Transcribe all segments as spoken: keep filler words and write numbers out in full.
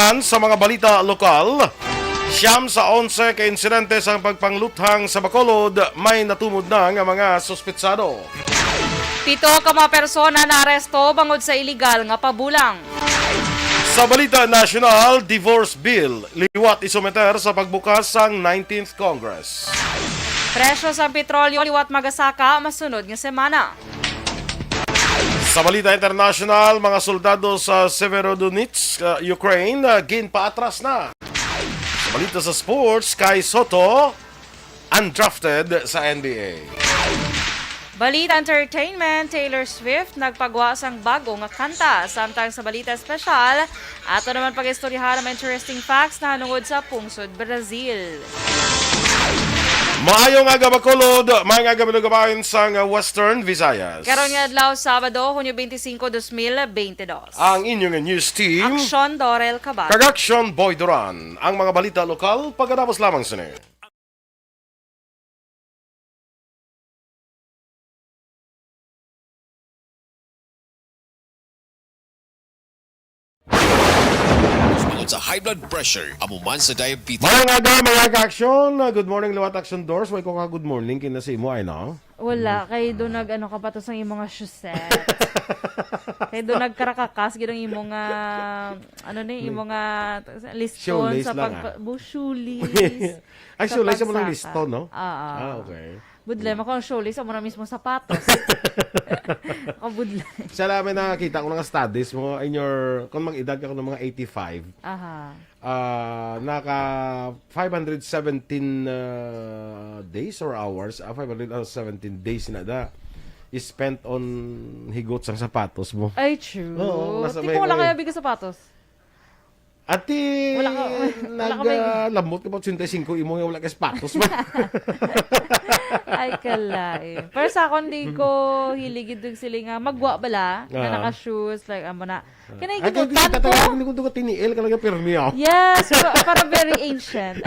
Sa mga balita lokal, siyam sa onse ka insidente sang pagpangluthang sa Bacolod may natumod na nga mga suspetsado. Pito ka mga persona naaresto bangod sa iligal nga pabulang. Sa balita nasyonal, divorce bill liwat isometer sa pagbukas sang nineteenth Congress. Presyo sang petrolyo liwat magasaka masunod nga semana. Sa balita internasyonal, mga soldado sa Severodonetsk, uh, Ukraine, uh, ginpaatras na. Sa balita sa sports, Kai Sotto, undrafted sa N B A. Balita entertainment, Taylor Swift nagpagwa sang bago nga kanta. Samtang sa balita espesyal, ato naman pag-istoryahan ang mga interesting facts nahanungod sa pungsod Brazil. Maayong aga, Bacolod. Maayong aga, mga kababayan sang Western Visayas. Karon nga adlaw, Sabado, Hunyo twenty-five, twenty twenty-two. Ang inyong news team, Aksyon Dorel Cabat. Kag Aksyon Boy Duran. Ang mga balita lokal, pagkatapos lamang sini. Bangod sa high blood pressure, amo man sa diabetes. Maayong aga, mga ka-aksyon. Good morning, liwat Aksyon Dors. Way ko ka good morning kina sa imo, ay, no? Wala, kay do nag-ano ka pa to sa imo nga shoeset. Kay do nagkarakakas gid ang imo nga, ano ni, imo nga liston. Shoelace sa lang, pagpa-, ah. Bu-, shoelace. Ay, sa shoelace mo ng pagsaka. Liston, no? Oo. Ah, okay. Budlay, mm, ako ang shoelace, amo na mismo sapatos. Ako budlay. Sa lamin nakakita ko nga studies mo, in your, kung mag-edad ka kung mga eighty-five, aha, ah, naka five hundred seventeen, ah, days or hours, ah, five hundred seventeen days na da spent on higot sang sapatos mo. Ay, true. Oo, nasa. Di may, ko wala may kaya bigo sapatos. Ati, wala ka, wala ka nag, may, ah, lamot ka pa, ochenta y cinco imo nga wala ka sapatos ba? Ay, kalain. Pero sa akon, di ko hilig ito sila nga magwa bala, nga, ah, naka-shoes, like, amo na. Kanay. Ay, kay ginutan ko. Hindi ko duga tiniil ka lang yung pirmi, oh. Yes, pa-, para very ancient.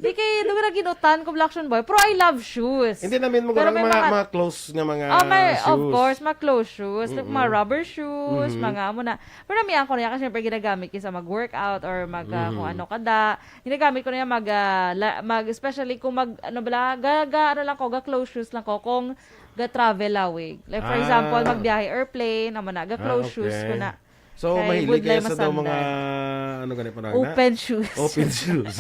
Di kay duga na ginutan ko, Black Action Boy. Pero I love shoes. Hindi namin mo. Pero may mga, mga, mga close nga mga, ah, may, of shoes, course, mga close shoes. Like, mm-mm, mga rubber shoes, mm-hmm, mga amo na. Pero namian ko na yan kasi syempre ginagamit ko sa mag-workout or mag, ah, kung, mhm, ano kada. Ginagamit ko na yan mag, ah, la-, mag, especially kung mag, ano bala, ga, ga, ano lang ko, ga close shoes lang ko kung ga-travel lawig. Like, for example, ah, magbiyahe airplane, amo na, ga close shoes ko na. Ah, okay. So, kay mahilig budlay kayo sa daw mga, masandal, ano gani pa na? Open shoes. Open shoes.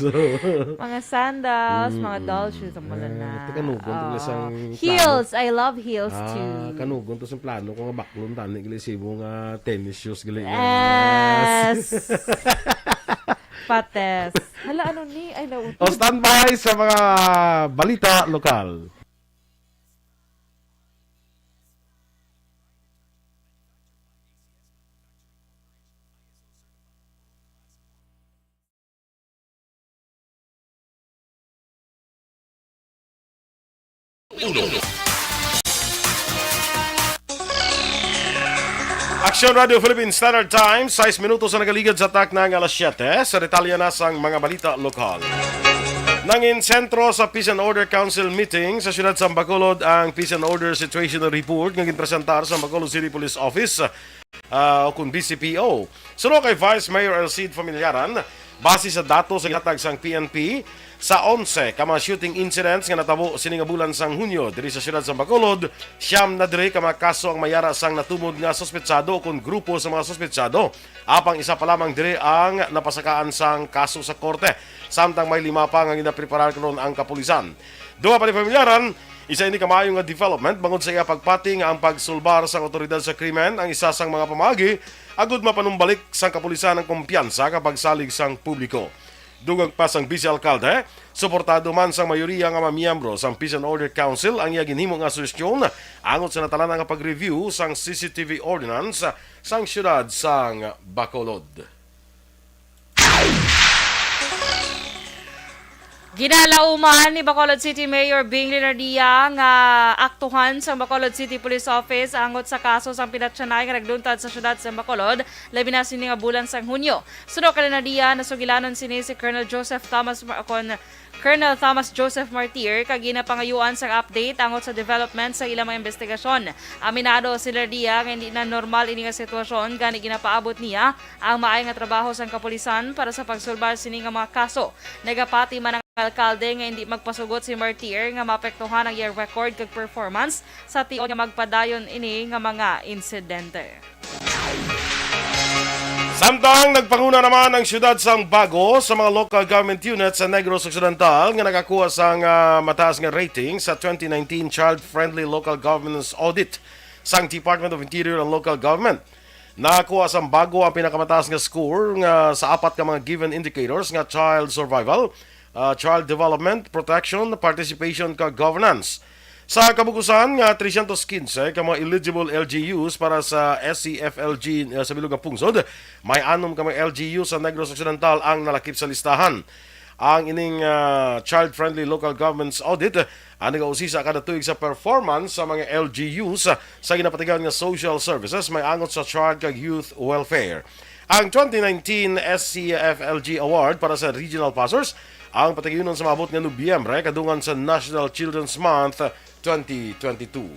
Mga sandals, mga doll shoes, ang wala na. Mm, mm. Eh, kanugon to, oo, isang plano. Heels. I love heels too. Ah, kanugon to sa plano ko nga baklon tani, gali sibo nga tennis shoes, gali nga. Yes. Pates. Hala, ano ni? Ay, nautod. O, standby sa mga balita lokal. Uno. Aksyon Radio Philippine Standard Time, sais minutos ang nagaligad sa takna nga alas siyete. Sa detalye na sang mga balita lokal. Nangin sentro sa Peace and Order Council meeting sa siyudad sa Bacolod ang Peace and Order Situational Report nga ginpresentar sa Bacolod City Police Office, ah, o kun B C P O. Suno kay Vice Mayor Elcid Familiaran, base sa datos nga gihatag sang P N P, sa onse ka mga shooting incidents nga natabo sini nga bulan sang Hunyo diri sa siyudad sa Bacolod, siyam na diri ka mga kaso ang may ara sang natumod nga suspetsado o kun grupo sa mga suspetsado, apang isa pa lamang diri ang napasakaan sang kaso sa korte, samtang may lima pa nga ginapreparar karon ang kapulisan. Duha pa ni Familiaran, isa ini ka maayo nga development bangod sa iya pagpati nga ang pagsulbar sang awtoridad sa krimen ang isa sang mga pamaagi agud mapanumbalik sang kapulisan ang kumpiyansa kag pagsalig sang publiko. Dungog pa sang Vice Alkalde, suportado man sang mayoriya nga mga miyembro sang Peace and Order Council ang iya ginhimo nga suhestyon angot sa natalana nga pag-review sang C C T V ordinance sang siyudad sang Bacolod. Ginalauman ni Bacolod City Mayor Bing Leonardia nga aktuhan sang Bacolod City Police Office angot sa kaso sang pinatyanay nga nagluntad sa siyudad sang Bacolod, labi na sini nga bulan sang Hunyo. Suno kay Leonardia, nasugilanon sini si Colonel Joseph Thomas Mar-, kon Colonel Thomas Joseph Martir, kag ginapangayuan sang update angot sa development sa ilang mga investigasyon. Aminado si Leonardia nga hindi na normal ini nga sitwasyon, gani ginapaabot niya ang maay nga trabaho sang kapulisan para sa pagsulbar sini nga mga kaso. Nagapati man ang alkalde nga hindi magpasugot si Martir nga maapektuhan ang iyang record kag performance sa tion nga magpadayon ini nga mga insidente. Samtang nagpanguna naman ang siyudad sang Bago sa mga local government unit sa Negros Occidental nga nakakuha sang, ah, mataas nga rating sa twenty nineteen Child Friendly Local Governance Audit sang Department of Interior and Local Government. Nakuha sang Bago ang pinakamataas nga score nga sa apat ka mga given indicators nga child survival, ah, child development, protection, participation, kag governance. Sa kabugusan nga trescientos quince ka mga eligible L G Us para sa S C F L G, ah, sa bilog nga pungsod, may anom ka mga L G U sa Negros Occidental ang nalakip sa listahan. Ang ining, ah, Child Friendly Local Governments Audit ang nagausisa kada tuig sa performance sa mga L G Us sa ginapatigayon nga social services may angot sa child kag youth welfare. Ang twenty nineteen S C F L G Award para sa Regional Passers ang patigayunon sa maabot nga Nobyembre, kadungan sa National Children's Month twenty twenty-two.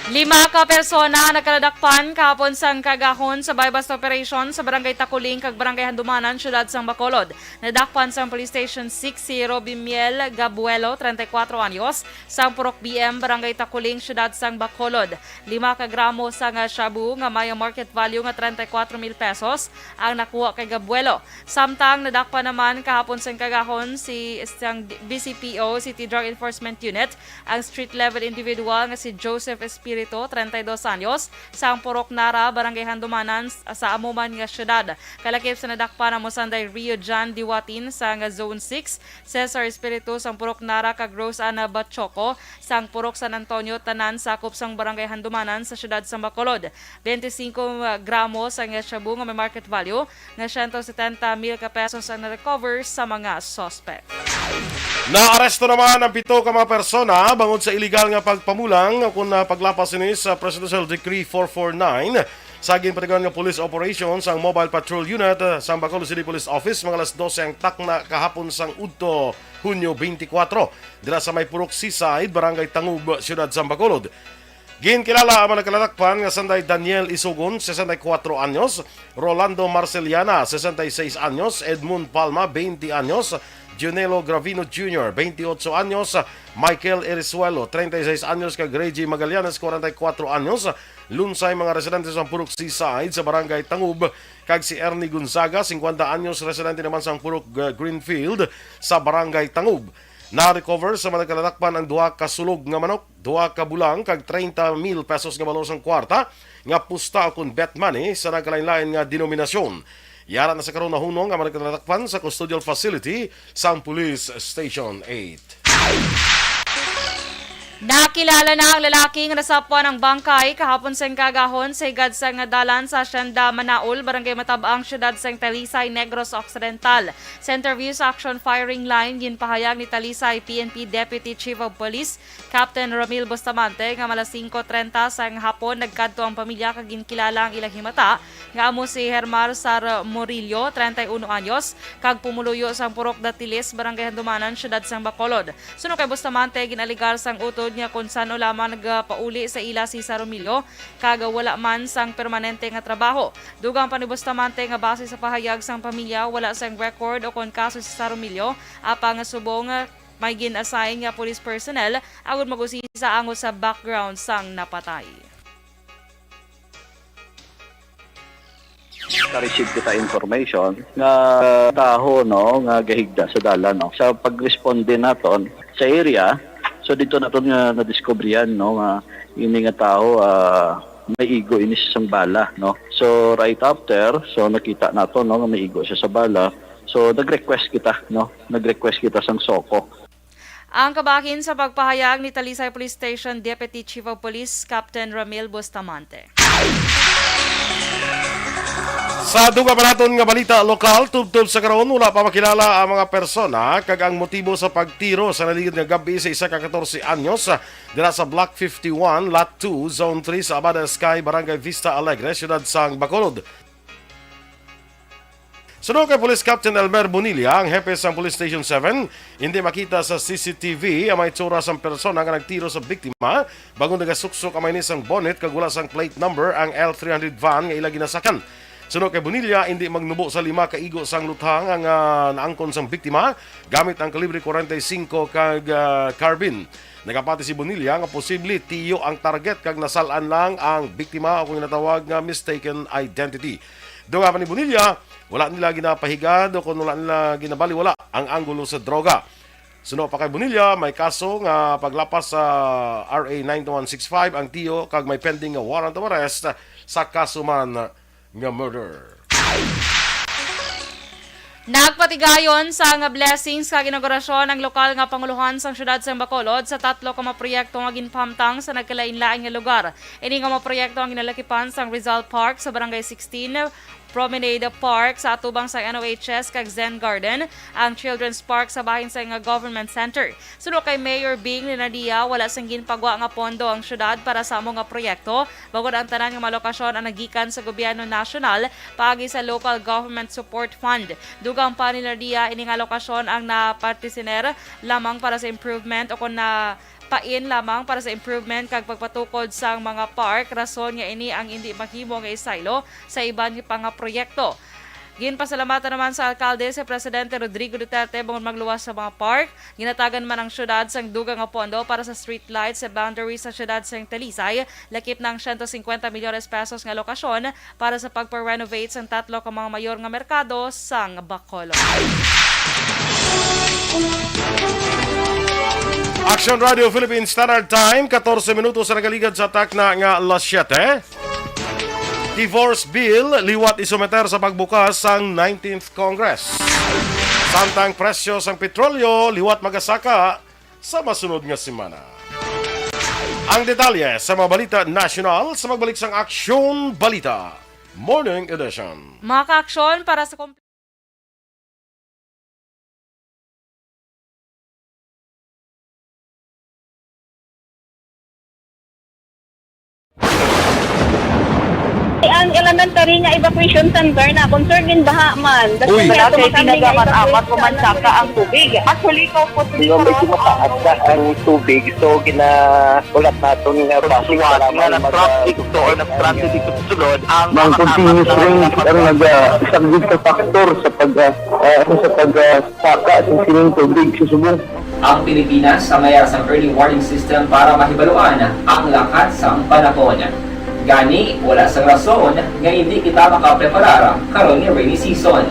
Lima ka persona nagkaladakpan kahapon sang kagahon sa buy-bust operation sa Barangay Takuling kag Barangay Handumanan, Siyudad sang Bacolod. Nadakpan sang Police Station six si Robimiel Gabuelo, treinta y cuatro anyos, sang Purok B M, Barangay Takuling, Siyudad sang Bacolod. Lima ka gramo sang shabu nga may market value nga treinta y cuatro mil pesos ang nakuha kay Gabuelo. Samtang nadakpan naman kahapon sang kagahon si sang B C P O City Drug Enforcement Unit ang street level individual nga si Joseph Espirito, treinta y dos anyos, sang Purok Nara, Barangay Handumanan, sa amo man nga siyudad. Kalakip sa nadakpan amo sanday Rio John Diwatin sang Zone six, Cesar Espirito sang Purok Nara kag Rose Ana Bachoco sang Purok San Antonio, tanan sakop sang Barangay Handumanan sa siyudad sang Bacolod. Twenty-cinco gramo sang shabu nga may market value nga siyento setenta mil ka pesos ang na-recover sa mga suspect. Naaresto naman ang pito ka mga persona bangod sa iligal nga pagpamulang o kon, ah, paglapas sini sa Presidential Decree four four nine sa ginpatigayon nga police operation sang Mobile Patrol Unit, ah, sang Bacolod City Police Office mga alas dose ang takna kahapon sang udto, Hunyo twenty-four, dira sa may Purok Seaside, Barangay Tangub, Siyudad sang Bacolod. Ginkilala ang mga nagkaladakpan nga sanday Daniel Isogon, sesenta y cuatro anyos, Rolando Marceliana, sesenta y seis anyos, Edmund Palma, twenty anyos, Junelo Gravino Junior, twenty-ocho anyos, Michael Erizuelo, treinta y seis anyos, kag Reggie Magallanes, cuarenta y cuatro anyos, lunsay mga residente sa Purok Seaside sa Barangay Tangub, kag si Ernie Gonzaga, cincuenta anyos, residente naman sa Purok G-, Greenfield sa Barangay Tangub. Na-recover sa mga nagkaladakpan ang duha ka sulog nga manok, duha ka bulang, kag treinta mil pesos nga balor sang kwarta nga pusta o kon bet money sa nagkalain-lain nga denominasyon. Yara na sa karon nahunong ang mga nagkalatakpan sa custodial facility sang Police Station eight. Nakilala na ang lalaki nga nasapwan ang bangkay kahapon sa kagahon sa higad sang dalan sa Hacienda Manaol, Barangay Matabang, Siyudad sang Talisay, Negros Occidental. Sa interview sa Action Firing Line, ginpahayag ni Talisay P N P Deputy Chief of Police Captain Ramil Bustamante nga alas singko treinta sang hapon nagkadto ang pamilya kag ginkilala ang ilang himata nga amo si Hermar Sar Murillo, treinta y uno anyos, kag pumuluyo sang Purok Datiles, Barangay Handumanan, Siyudad sang Bacolod. Suno kay Bustamante, gin-alegar sang utod nga kon san-o lamang nagapauli sa ila si Sar Murillo kag wala man sang permanente nga trabaho. Dugang pa ni Bustamante nga base sa pahayag sang pamilya, wala sang record o kon kaso si Sar Murillo, apang subong may gin-assign nga police personnel agud mag-usisa angot sa background sang napatay. Ka-receive kita information nga taho, no, nga gahigda sa dalan, no. Sa pag-responde naton sa area, so dito naton nga nadiskubrihan, no, nga ini nga taho, ah, may igo ini sa isang bala, no. So right after, so nakita nato, no, nga may igo siya sa bala. So nag-request kita, no, nag-request kita sang SOCO. Ang kabahin sa pagpahayag ni Talisay Police Station Deputy Chief of Police Captain Ramil Bustamante. Sa dugang pa naton nga balita lokal, tubtob sa karon, wala pa makilala ang mga persona kag ang motibo sa pagtiro sa naligid nga gab-i sa isa ka katorse anyos, ah, dira sa Block fifty-one, Lot two, Zone three sa Abada Sky, Barangay Vista Alegre, Siyudad sang Bacolod. Suno kay Police Captain Elmer Bonilla, ang hepe sang Police Station seven, hindi makita sa C C T V ang mga itsura sang persona nga nagtiro sa biktima, bangod nagasuksok ang may sang bonnet kag wala sang plate number ang L three hundred van nga ila ginasakyan. Suno kay Bonilla, hindi magnubo sa lima ka igo sang luthang ang, ah, naangkon sang biktima gamit ang kalibre forty-five kag, ah, carbine. Nagapati si Bonilla nga posible tiyo ang target kag nasal-an lang ang biktima o kung ginatawag nga mistaken identity. Dugang pa ni Bonilla, wala nila ginapahigad o kung wala nila ginabaliwala ang anggulo sa droga. Suno pa kay Bonilla, may kaso nga paglapas sa R A nine one six five ang tiyo kag may pending nga warrant of arrest sa kaso man nga murder. Nagpatigayon sang blessings kag inaugurasyon ang lokal nga pangulohan sang siyudad sang Bacolod sa tatlo ka mga proyekto nga ginpahamtang sa nagkalain-lain nga lugar. Ini nga mga proyekto ang ginalakipan sang Rizal Park sa Barangay sixteen, Promenade Park sa atubang sang N O H S kag Zen Garden, ang Children's Park sa bahin sang Government Center. Suno kay Mayor Bing Lenadia, wala sing ginpagwa nga pondo ang siyudad para sa amo nga proyekto, bangod ang tanan nga mga lokasyon ang nagikan sa gobyerno nasyonal paagi sa Local Government Support Fund. Dugang pa ni Lenadia, ini nga lokasyon ang napartisiner lamang para sa improvement o kon na pain lamang para sa improvement kag pagpatukod sang mga park, rason nga ini ang indi mahimo nga isaylo sa iban pa nga proyekto. Ginpasalamatan naman sa alkalde si Presidente Rodrigo Duterte bangod magluwas sa mga park. Ginatagan man ang syudad sang dugang nga pondo para sa street lights sa boundary sa syudad sang Talisay. Lakip na ang siyento singkwenta milyones pesos nga lokasyon para sa pagpa-renovate sang tatlo ka mga mayor nga merkado sang Bacolod. Action Radio Philippine Standard Time, katorse minutos sa nagaligad sa takna nga alas siyete. Divorce Bill liwat isometer sa pagbukas sang nineteenth Congress. Samtang presyo sang petrolyo liwat magasaka sa masunod nga semana. Ang detalye sa mga balita nasyonal sa pagbalik sang Aksyon Balita Morning Edition. Mga kaaksyon, para sa kompleto Ang elementary nga evacuation center na concerned din baha man. Uy. Malaki, tinaga man amat, umansaka ang tubig. Actually, ko po. Di ba, medyo mataas na ang tubig, so ginaulat naton nga base nga nag-traffic to or nag-transit dito sa sulod ang mga continuous rain ang nagasaglit sa factor sa pag, ah, ah, sa pag, ah, saka sa sining tubig sa subong. Ang Pilipinas ang may sang early warning system para mahibaluan ang lakat sang panahon. Gani, wala sang rason nga hindi kita makapreparar karon nga rainy season.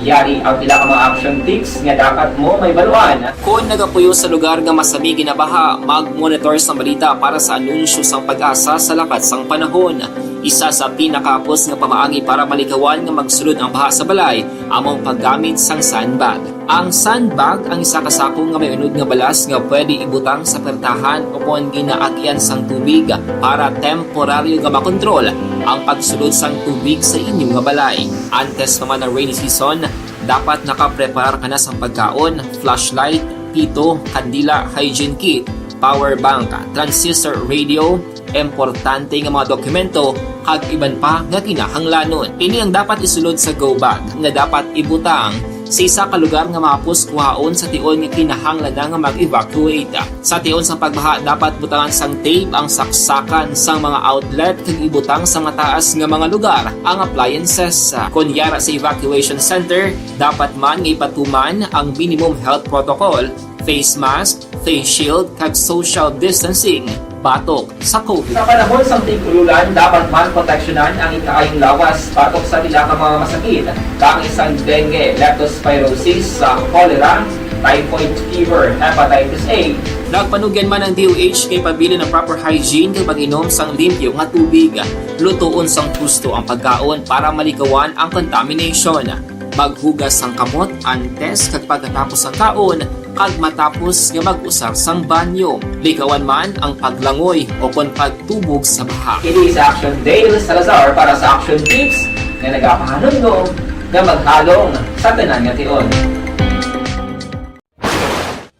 Yari ang pila ka mga action tips nga dapat mo mahibaluan. Kon nagapuyo sa lugar nga masami ginabaha, mag-monitor sang balita para sa anunsyo sang PAGASA sa lakat sang panahon. Isa sa pinakahapos nga pamaagi para malikawan nga magsulod ang baha sa balay amo ang paggamit sang sandbag. Ang sandbag ang isa ka sako nga may unod nga balas nga pwede ibutang sa pertahan o kon ginaagian sang tubig para temporaryo nga makontrol ang pagsulod sang tubig sa inyo nga balay. Antes pa man ang rainy season, dapat nakapreparar ka na sang pagkaon, flashlight, pito, kandila, hygiene kit, power bank, transistor radio, importante nga mga dokumento, kag iban pa nga kinahanglanon. Ini ang dapat isulod sa go bag nga dapat ibutang sa isa ka lugar nga mahapos kuhaon sa tion nga kinahanglan na nga mag-evacuate. Sa tion sang pagbaha, dapat butangan sang tape ang saksakan sang mga outlet kag ibutang sa mataas nga mga lugar ang appliances. Kon yara sa evacuation center, dapat man nga ipatuman ang minimum health protocol, face mask, face shield, kag social distancing batok sa COVID. Sa panahon sang tig-ululan, dapat man proteksyonan ang ikaayong lawas batok sa pila ka mga masakit, kaangay sang dengue, leptospirosis, sa cholera, typhoid fever, hepatitis A. Nagpanugyan man ang D O H nga ipabilin ang proper hygiene kag pag-inom sang limpyo nga tubig. Lutoon sang husto ang pagkaon para malikawan ang contamination. Maghugas sang kamot antes kag pagkatapos sang kaon, kag matapos nga mag-usar sang banyo. Likawan man ang paglangoy o kon pagtubog sa baha. Ini si Action Dale Salazar para sa Action Tips nga nagapahanumdom nga maghalong sa tanan nga tion.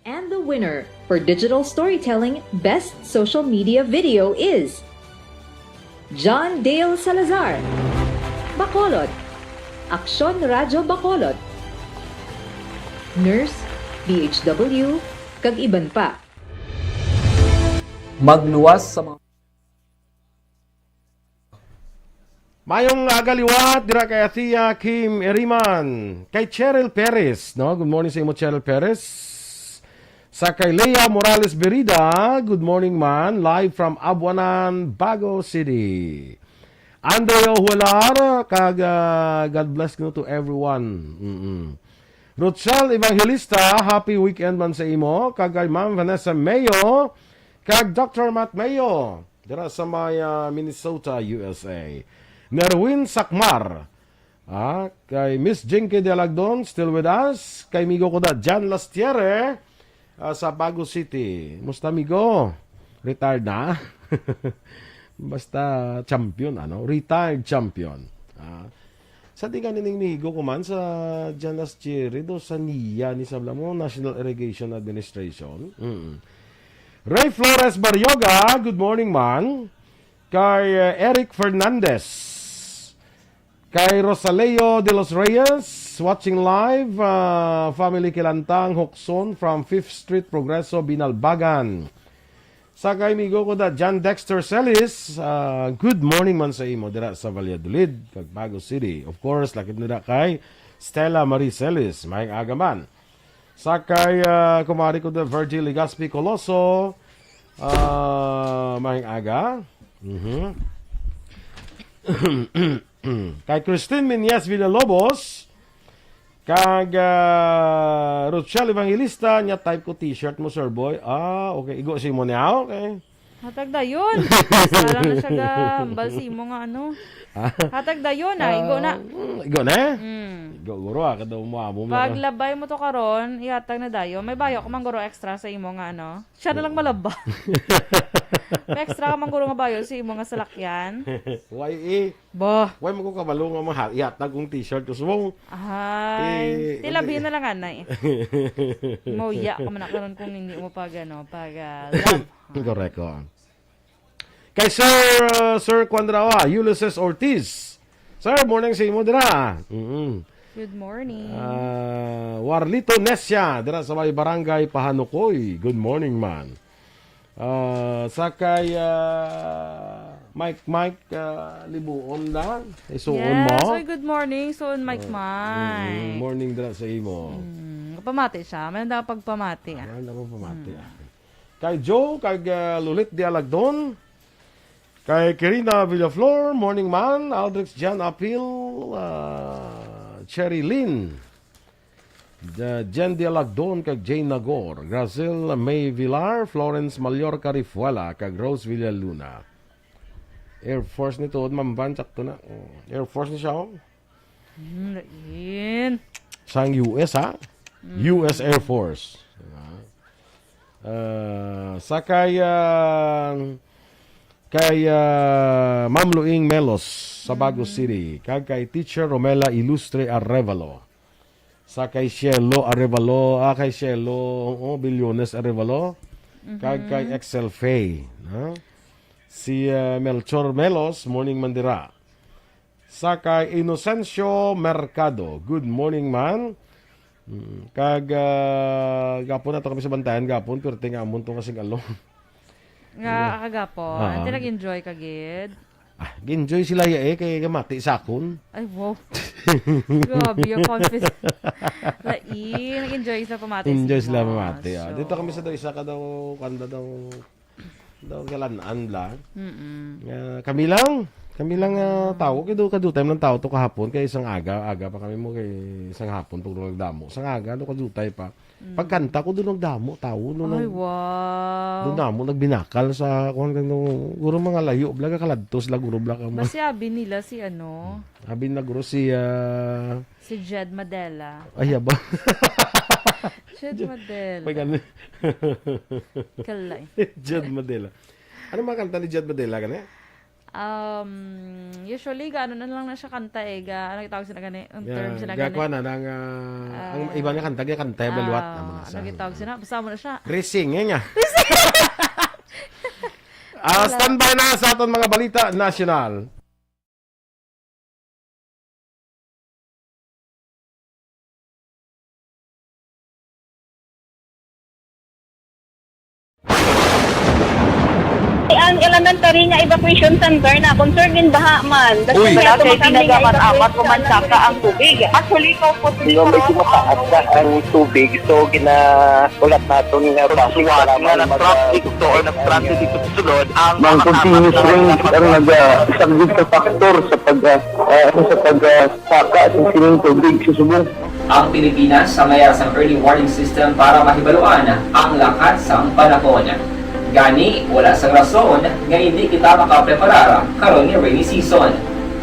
And the winner for digital storytelling best social media video is John Dale Salazar, Bacolod, Aksyon Radyo Bacolod, Nurse, D H W, kag iban pa. Magluwas sa mga Mayong aga liwat dira kay Athea Kim Eriman, kay Cheryl Perez, no? Good morning sa imo, Cheryl Perez. Sa kay Lea Morales Berida, good morning man, live from Abuanan, Bago City. Andreo Huelar, kag, ah, God bless, no, to everyone. Mm-mm. Rochelle Evangelista, happy weekend man sa imo. Kag kay Ma'am Vanessa Mayo, kag Doctor Matt Mayo, dira sa may, ah, Minnesota, U S A. Nerwin Sakmar, ah, kay Miss Jinky Dialagdon, still with us. Kay migo ko da, Jan Lastiere, ah, sa Bago City. Musta, migo? Retired na? Basta champion, ano? Retired champion. Ah, sa di gani ning migo ko man sa Jan Lastiere, do sa niya ni sabla mo, National Irrigation Administration. Mm. Ray Flores Barrioga, good morning, man. Kay, uh, Eric Fernandez. Kay Rosaleo de los Reyes, watching live, uh, family Kilantang, Hukson, from Fifth Street, Progreso, Binalbagan. Sa kay migo ko da, John Dexter Celis, ah, good morning man sa imo dira sa Valladolid, kag Bago City. Of course, lakip nila kay Stella Marie Celis, maayong aga man. Sa kay, ah, kumari ko da, Virgil Legaspi Coloso, ah, maayong aga. Mhm. Kay Christine Menyes Villalobos, kag, ah, Rochelle Evangelista, nya type ko t-shirt mo, Sir Boy. Ah, okay. Igo si mo niya, okay. Hatag dayon. Para na siya ga, hambal si imo nga ano. Ah. Hatag dayon, ah, igo na. Ah, mm, igo na? Mm. Igo, guro, ah, kada mo amo mo. Paglabay mo to karon, ihatag na dayon. May bayo ko man, guro, extra sa imo nga ano. Siya na lang malaba. May extra ka man, guro, nga bayo sa imo nga salakyan. Why, eh? Bah. Why mo ko kabalo nga mga ihatag kong t-shirt? Gusto mo? Ay, eh, tilabhin na lang, anay. Mauya ka man na karon kung hindi mo pag, ano, pag, ah, love. Correct, oh. Kay Sir, uh, Sir Kuan dira, ah, Ulysses Ortiz. Sir, morning sa imo dira. Mm-mm. Good morning. Ah, Warlito Nesia, dira sa may barangay Pahanukoy. Good morning, man. Ah, sa kay, ah, Mike, Mike, ah, Libuon na. Isuon Yes, mo. Oy, good morning, Suon Mike Ah, Mike. Mm, morning dira sa imo. Mm, pamati siya. May dapat pagpamati, ah. May dapat pamati, Mm. ah. Kay Joe, kag, ah, Lulit Dialagdon. Kay Kirina Villaflor, morning man. Aldrich Jan Apil, ah, Cherry Lynn. The Jen Dialagdon, kag Jane Nagor. Grazel May Villar, Florence Mallorca Rifuela, kag Rose Villaluna. Air Force ni tuod, Ma'am Van, sakto na. Oh, Air Force ni siya, oh. Hmm, lain. Sang U S, ha? Mm. U S Air Force. Diba? Ah, sa kay, ah, kay, ah, Ma'am Luing Melos sa Bago Mm. City. Kag kay Teacher Romela Ilustre Arevalo. Sa kay Cielo Arevalo, ah, kay Cielo, oh, Billones Arevalo. Kag kay Mhm. Excel Fay, no? Si, ah, Melchor Melos, morning man dira. Sa kay Inocencio Mercado. Good morning, man. Mm, kag, ah, gapon nato kami sa Bantayan, gapon, pirti nga amon to kasing along. Nga, Nga, kagapon. Ah. Ti nag-enjoy ka gid? Ah, enjoy sila ya eh, kay gamati sa akon. Ay, wow. Grabe, yung confident. Lain, nag-enjoy sa pamati Enjoy sa sila imo. Pamati, ah. So, Dito kami sa daw, isa ka daw, kanda daw, Daw galan-an lang. Mm-mm. Nga, kami lang. Kami lang, ah, Mm. tao. Kay do, kadutay man lang tao to kahapon. Kay isang aga, aga pa kami mo kay isang hapon pag nagdamo. Isang aga, do kadutay pa. Mm. Pagkanta ko, do nagdamo, tao. Do Ay, nag-, wow. do namo, nagbinakal sa, kuwan, kano, guro mga layo, blaga kaladto sila, guro blaga mo. Mas yabi nila si ano? Hmm. Abi na guro si, ah, Si Jed Madela. Ay, yaba. Jed Madela. May ganun. Kalay. Jed Madela. Ano mga kanta ni Jed Madela, gani? Um, usually, ga, ano na lang na siya kanta eh. Ga, ano itawag sila gani? Ang term Yeah, sila gani? gakwa na nang, ah, ang Ah, iba nga kanta, gakanta, ah, liwat. Amo na ano siya. gitawag sila? Basta mo na siya. Racing, eh nga. Ah, Wala. standby na sa aton mga balita nasyonal. Ang elementary nga evacuation center na concern in baha man. That's Uy. why Wala ato kay kami nga pinagaman-amat evacuation ko man saka ang tubig. Actually, ikaw po, Hindi, medyo mataas na ang tubig. So, gina-, ulat naton nga Suwat nga nag-traffic to or nag-transit ito sa sulod ang Ang mga continuous kasama rain sa ang mga nag-, ah, isang big factor sa pag, ah, ah, ano, sa pag, ah, saka sa sining tubig sa subong. Ang Pilipinas sa mayara sang early warning system para mahibaluan ang lakat sang panahon. Gani, wala sang rason nga hindi kita makapreparar karon nga rainy season.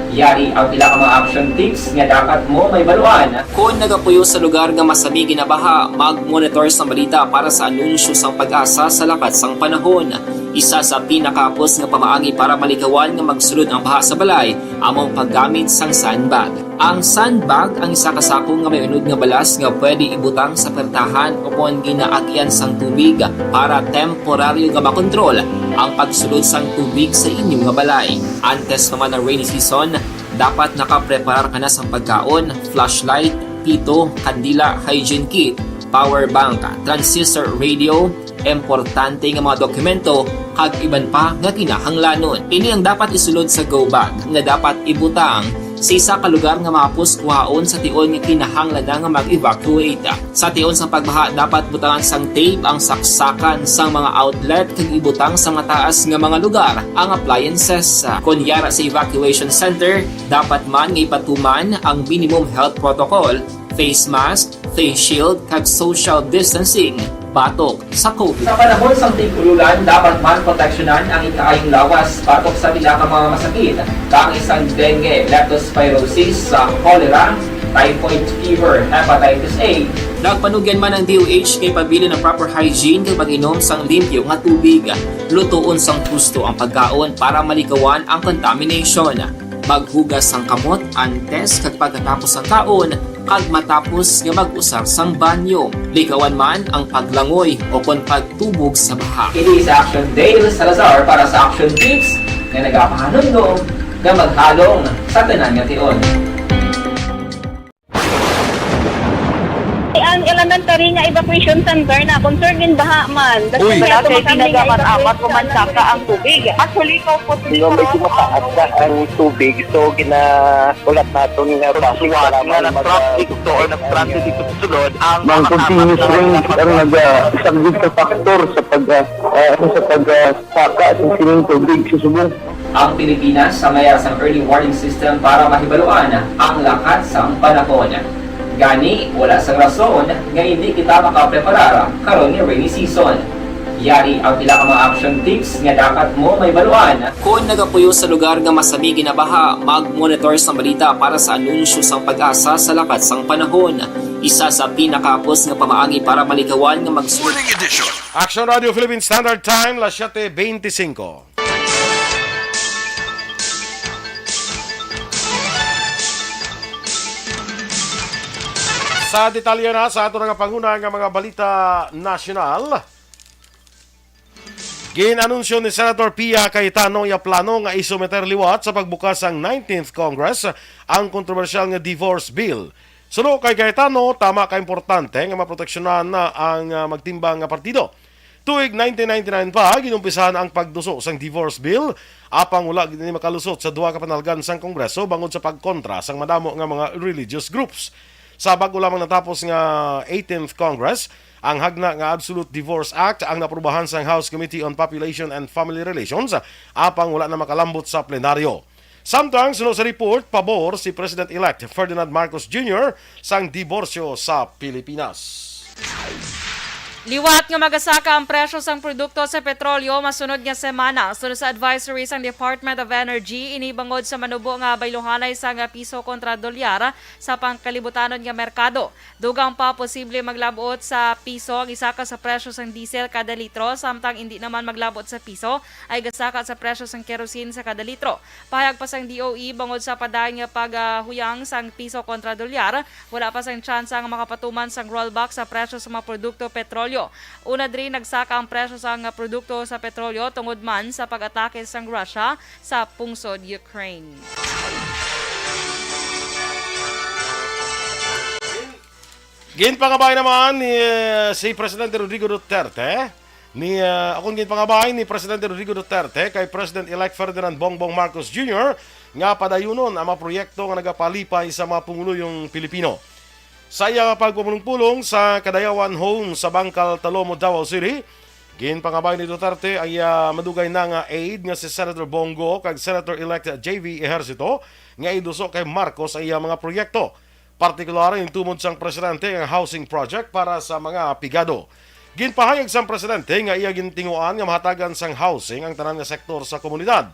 Yari ang pila ka mga action tips nga dapat mo mahibaluan. Kon nagapuyo sa lugar nga masami ginabaha, mag-monitor sang balita para sa anunsyo sang PAGASA sa lakat sang panahon. Isa sa pinakahapos nga pamaagi para malikawan nga magsulod ang baha sa balay amo ang paggamit sang sandbag. Ang sandbag ang isa ka sako nga may unod nga balas nga pwede ibutang sa pertahan o kon ginaagyan sang tubig para temporaryo nga makontrol ang pagsulod sang tubig sa inyo nga balay. Antes pa man ang rainy season, dapat nakapreparar ka na sang pagkaon, flashlight, pito, kandila, hygiene kit, power bank, transistor radio, importante nga mga dokumento, kag iban pa nga kinahanglanon. Ini ang dapat isulod sa go bag nga dapat ibutang sa isa ka lugar nga mahapos kuhaon sa tion nga kinahanglan na nga mag-evacuate. Sa tion sang pagbaha, dapat butangan sang tape ang saksakan sang mga outlet kag ibutang sa mataas nga mga lugar ang appliances. Kon yara sa evacuation center, dapat man nga ipatuman ang minimum health protocol, face mask, face shield, kag social distancing batok sa COVID. Sa panahon sang tig-ululan, dapat man proteksyonan ang ikaayong lawas batok sa pila ka mga masakit, kaangay sang dengue, leptospirosis, sa cholera, typhoid fever, hepatitis A. Nagpanugyan man ang D O H kay pabilin ang proper hygiene kag pag-inom sang limpyo nga tubig. Lutoon sang husto ang pagkaon para malikawan ang contamination. Maghugas sang kamot antes kag pagkatapos sang kaon kag matapos nga mag-usar sang banyo. Likawan man ang paglangoy o kon pagtubog sa baha. Ini si Action Dale Salazar para sa Action Tips nga nagapahanumdom nga maghalong sa tanan nga tion. Ang elementary nga evacuation center na concern in baha man. That's Uy. why Wala ato kay kami nga pinagaman-amat evacuation ko man center. saka ang tubig. Actually, ikaw po, Hindi, medyo mataas na ang tubig. So, gina-, ulat naton nga Suwat para nga man nag-traffic mag-, to or nag-transit ito sa sulod ang Ang mga continuous kasama rain sa ang nag-, ah, isang big factor sa pag, ah, ah, ano, sa pag, ah, saka sa sining tubig sa subong. Ang Pilipinas sa mayara sang early warning system para mahibaluan ang lakat sang panahon. Gani, wala sang rason nga hindi kita makapreparar karon nga rainy season. Yari ang pila ka mga action tips nga dapat mo mahibaluan. Kon nagapuyo sa lugar nga masami ginabaha, mag-monitor sang balita para sa anunsyo sang PAGASA sa lakat sang panahon. Isa sa pinakahapos nga pamaagi para malikawan nga mag- Morning edition. Action Radio Philippine Standard Time, las siete veinticinco. Sa detalye na sa ato nga panguna nga mga balita nasyonal, gin-anunsyo ni Senator Pia Cayetano iya plano nga isumiter liwat sa pagbukas sang nineteenth Congress ang kontrobersyal nga divorce bill. Suno kay Cayetano, tama ka importante nga maproteksyonan na ang, ah, magtimbang nga partido. Tuig nineteen ninety-nine pa, ginumpisahan ang pagduso sang divorce bill, apang wala gid ini makalusot sa duha ka panalgan sang Kongreso bangod sa pagkontra sang madamo nga mga religious groups. Sa bag-o lamang natapos nga eighteenth Congress, ang hagna nga Absolute Divorce Act ang naaprubahan sang House Committee on Population and Family Relations, apang wala na makalambot sa plenaryo. Samtang, suno sa report, pabor si President-elect Ferdinand Marcos Junior sang diborsyo sa Pilipinas. Liwat nga magasaka ang presyo sang produkto sa petrolyo masunod nga semana. Sunod sa advisory sang Department of Energy, ini bangod sa manubo nga bayluhanay sang piso kontra dolyar sa pangkalibutanon nga merkado. Dugang pa posible maglabot sa piso ang isaka sa presyo sang diesel kada litro, samtang indi naman maglabot sa piso ay gasaka sa presyo sang kerosene sa kada litro. Pahayag pa sang D O E, bangod sa padayon nga paghuyang sang piso kontra dolyar, wala pa sang tsansa nga makapatuman sang rollback sa presyo sa mga produkto petrolyo. Una diri, nagsaka ang presyo sang produkto sa petrolyo tungod man sa pag-atake sang Russia sa pungsod Ukraine. Ginpangabay naman ni, eh, si Presidente Rodrigo Duterte ni, ah, akong ginpangabay ni Presidente Rodrigo Duterte kay President-elect Ferdinand Bongbong Marcos Junior nga padayunon ang mga proyekto nga nagapalipay sa mga pumuluyong Pilipino. Sa iya nga pagpumulong-pulong sa Kadayawan Home sa Bangkal, Talomo, Davao City, ginpangabay ni Duterte ang iya madugay na nga aide nga si Senator Bongo kag Senator-elect J V Ejercito nga iduso kay Marcos ang iya mga proyekto. Partikular, gintumod sang presidente ang housing project para sa mga pigado. Ginpahayag sang presidente nga iya gintinguan nga mahatagan sang housing ang tanan nga sektor sa komunidad.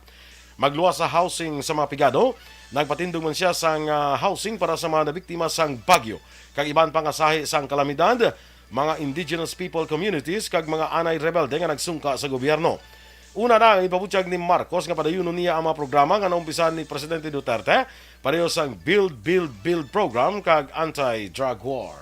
Magluwas sa housing sa mga pigado, nagpatindog man sia sang, ah, housing para sa mga nabiktima sang bagyo kag iban pa nga sahi sang kalamidad, mga indigenous people communities kag mga anay rebelde nga nagsungka sa gobyerno. Una na ang ipabutyag ni Marcos nga padayunon niya ang mga programa nga naumpisahan ni Presidente Duterte, pareho sang Build, Build, Build program kag anti-drug war.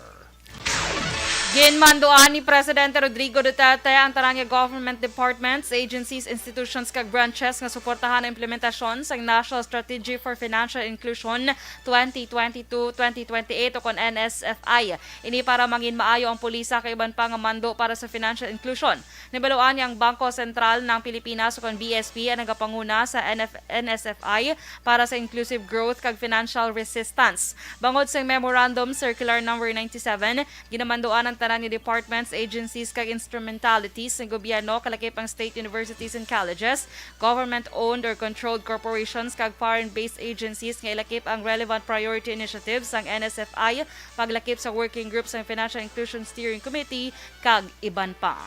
Ginmanduan ni Presidente Rodrigo Duterte ang tanan nga government departments, agencies, institutions kag branches nga suportahan ang implementasyon sang National Strategy for Financial Inclusion twenty twenty-two twenty twenty-eight o kon N S F I. Ini para manginmaayo ang pulisa kag iban pa nga mando para sa financial inclusion. Nabaluan nga ang Bangko Sentral ng Pilipinas o kon B S P ang nagapanguna sa N F, N S F I para sa inclusive growth kag financial resistance. Bangod sa Memorandum Circular Number ninety-seven, ginamanduan ang tanan nga departments, agencies kag instrumentalities ng gobyerno, kalakip ang state universities and colleges, government-owned or controlled corporations kag foreign-based agencies nga ilakip ang relevant priority initiatives sang N S F I, paglakip sa working group sang Financial Inclusion Steering Committee, kag iban pa.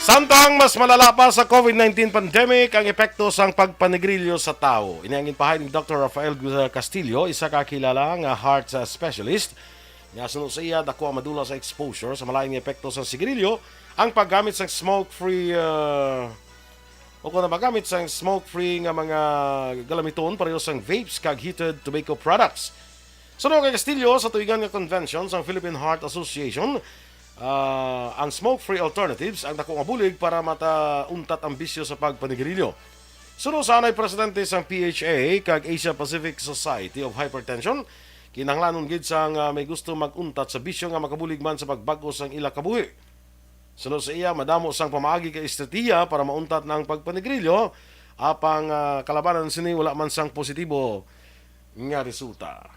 Samtang mas malala pa sa COVID nineteen pandemic ang epekto sang pagpanigrilyo sa tawo. Ini ang ginpahayag ni Doktor Rafael Gu-, Castillo, isa ka kilala nga heart, ah, specialist, nga suno sa iya, dako ang madula sa exposure sa malain nga epekto sang sigarilyo, ang paggamit sang smoke-free, ah, o kon ang paggamit sang smoke-free nga mga galamiton pareho sang vapes kag heated tobacco products. Suno kay Castillo, sa tuigan nga convention sang Philippine Heart Association, ah, ang smoke-free alternatives ang dako nga bulig para matauntat ang bisyo sa pagpanigrilyo. Suno sa anay presidente sang P H A kag Asia Pacific Society of Hypertension, kinahanglanon gid sang, ah, may gusto mag-untat sa bisyo nga makabulig man sa pagbag-o sang ila kabuhi. Suno sa iya, madamo sang pamaagi kay estratehiya para mauntat na ang pagpanigrilyo, apang, ah, kalabanan sini wala man sang positibo nga resulta.